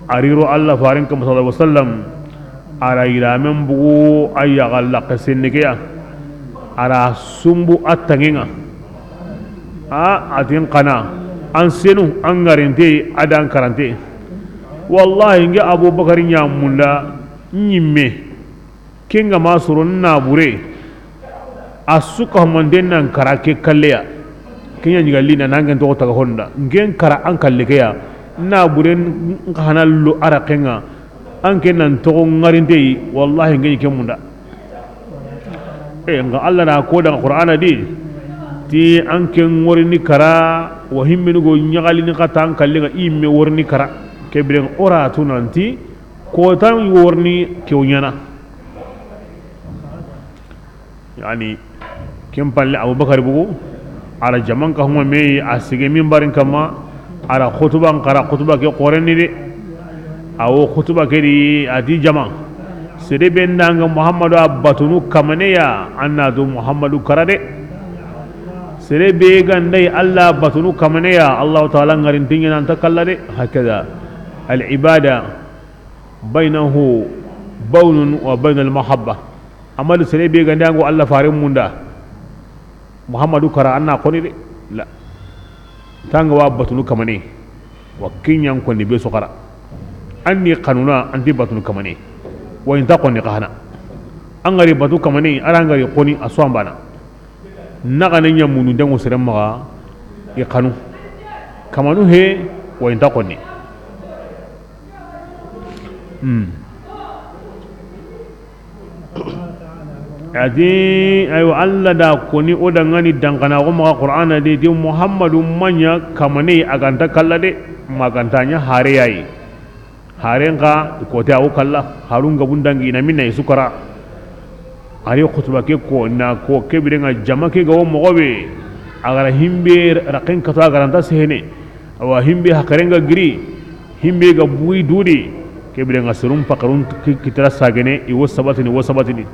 A riro Alla farin kam sallallahu alaihi wasallam. A ra yiramen bugu a yaxa laxe sennikeya. A ra sumbu a tangenga. A atin kana an senu an garinte a dan karante. Wallahi nge Abubakar ɲamunda ɲimme. Kenga ma soro na bure. A suka manden nan kara ke kalleya. Kenya ɲigalli na nangen toxo taga honda ngen kara an kalle keya. Na bure nka hana lo ara kenga. An ke nan toxo ŋarinte yi, wallahi nge ɲi ke munda. E nga Alla na ko daga Qur'ana di ti an ke ŋorini kara wa himmenu go ɲagalini xata an kallinga imme worini kara. Ke biren ora tunanti ko tan worini ke ɲana. Yani ken palle Abubakar bugu, a ra jaman ka huma me a sige minbarin kama, a ra khutuban kara khutuba ke qorenni de. Awo khutuba ke di a di jama. Sere be ndanga Muhammadu a batunu kamaneya, an na do Muhammadu kara de. Sere be gandai Alla batunu kamaneya, Allahu Ta'ala ngarin tingina anta kalla de. Hakada al ibada bainahu bawnun wa bainal mahabba. Amadu sere be gande ango Alla fare munda. Muhammadu kara anna koni de. La. Tanga wa batunu kamane. Wa kinyan koni be sokara. Anni kanuna anti batunu kamane. Wa inta koni kahana. Angari batu kamane, ara angari koni aswambana. Naxane ɲa munundenŋo sere maxa i xanu. Kamanu he, wa inta xonni. Hmm. A di, aywa, Alla da koni o da ŋani dankanaxu maxa Qur'ana di, di Muhammadu ma ɲa kamane a ganta kalla de, ma ganta ɲa hare yayi. Haren xa kote awo kalla, harun gabun dangi ina minna i sukara. Ari xutuba ke ko na ko ke birenga jama ke ga wo moxo be. A gara himbe raqen kato a garanta sehene. Awa himbe hakaren ga giri, himbe ga buyi dudi. Ke birenga serum pakarun ki-, kitara sagene i wo sabatini, wo sabatini.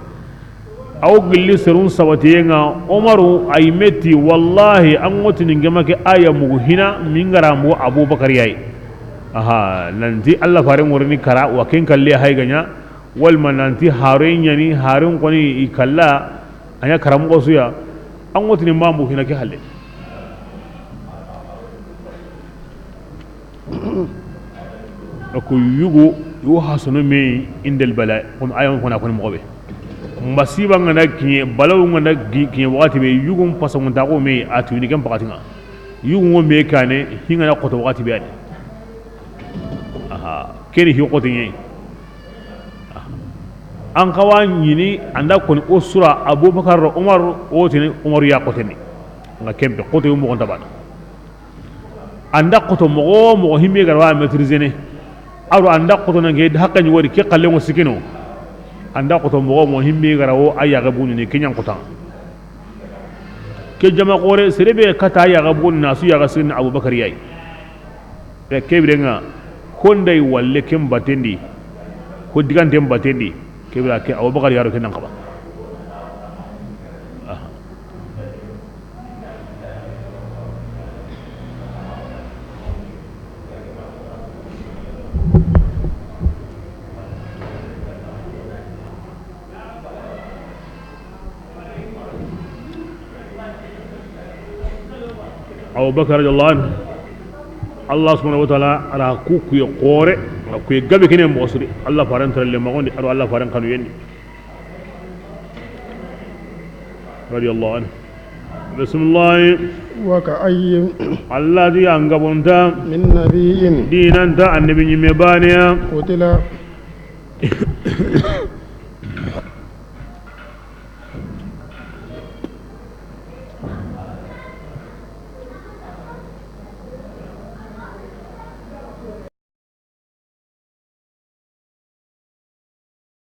Aw gilli serun sabatiyenga, Omaru ay meti, wallahi, an ŋotini ngema ke aya mugu hina, mingara mugu Abubakar yayi. Aha, nanti Alla fare ŋorini kara, wa ken kalli hay ganya, walma nanti hare ɲani, haren koni i kalla, anya karamugo suya, an ŋotini mambu hina ke halle. Ko yugo yo hasono me indel bala, comme ayon kona koni moxo be. Masiba ngana kiɲe, balaw ngana gi-, kiɲe wakati be, yugo mpaso ngonta ko me a tuini ken pakatinga. Yugo ngo me kane, hingana koto wakati be ani. Aha, keni hi koto ɲe. Aha. An kawa ɲini, anda koni o sura Abubakar, Omar, o tini Omar ya koteni. Nga kempe, koto yo moxo nta bana. Anda koto moxo, moxo himbe garwa maîtriser ne. A ro an da xoto na ke haqqe ɲi wori ke xalle ŋo sikino. An da xoto moxo mo himbe ga ra wo a yaxe bunu ni ke ɲan xota. Ke jama xoore sere be kata yaxe bunu na su yaxe sin Abubakar yayi. Be ke bire ŋa ko nday walle ken batendi. Ko digante batendi. Ke bire ke Abubakar yaro ken nan xaba. Aha. Abubakar radiyallahu anhu, Allah subhanahu wa ta'ala a ra ku kuye xoore, a kuye gabe kine moxo su di. Allah faren taralle moxo ndi, a ro Allah faren xanu yendi. Radiyallahu anhu. Bismillah. وكأين Allah di an gabonta من نبي dinanta annabi ɲimme baneya. قتل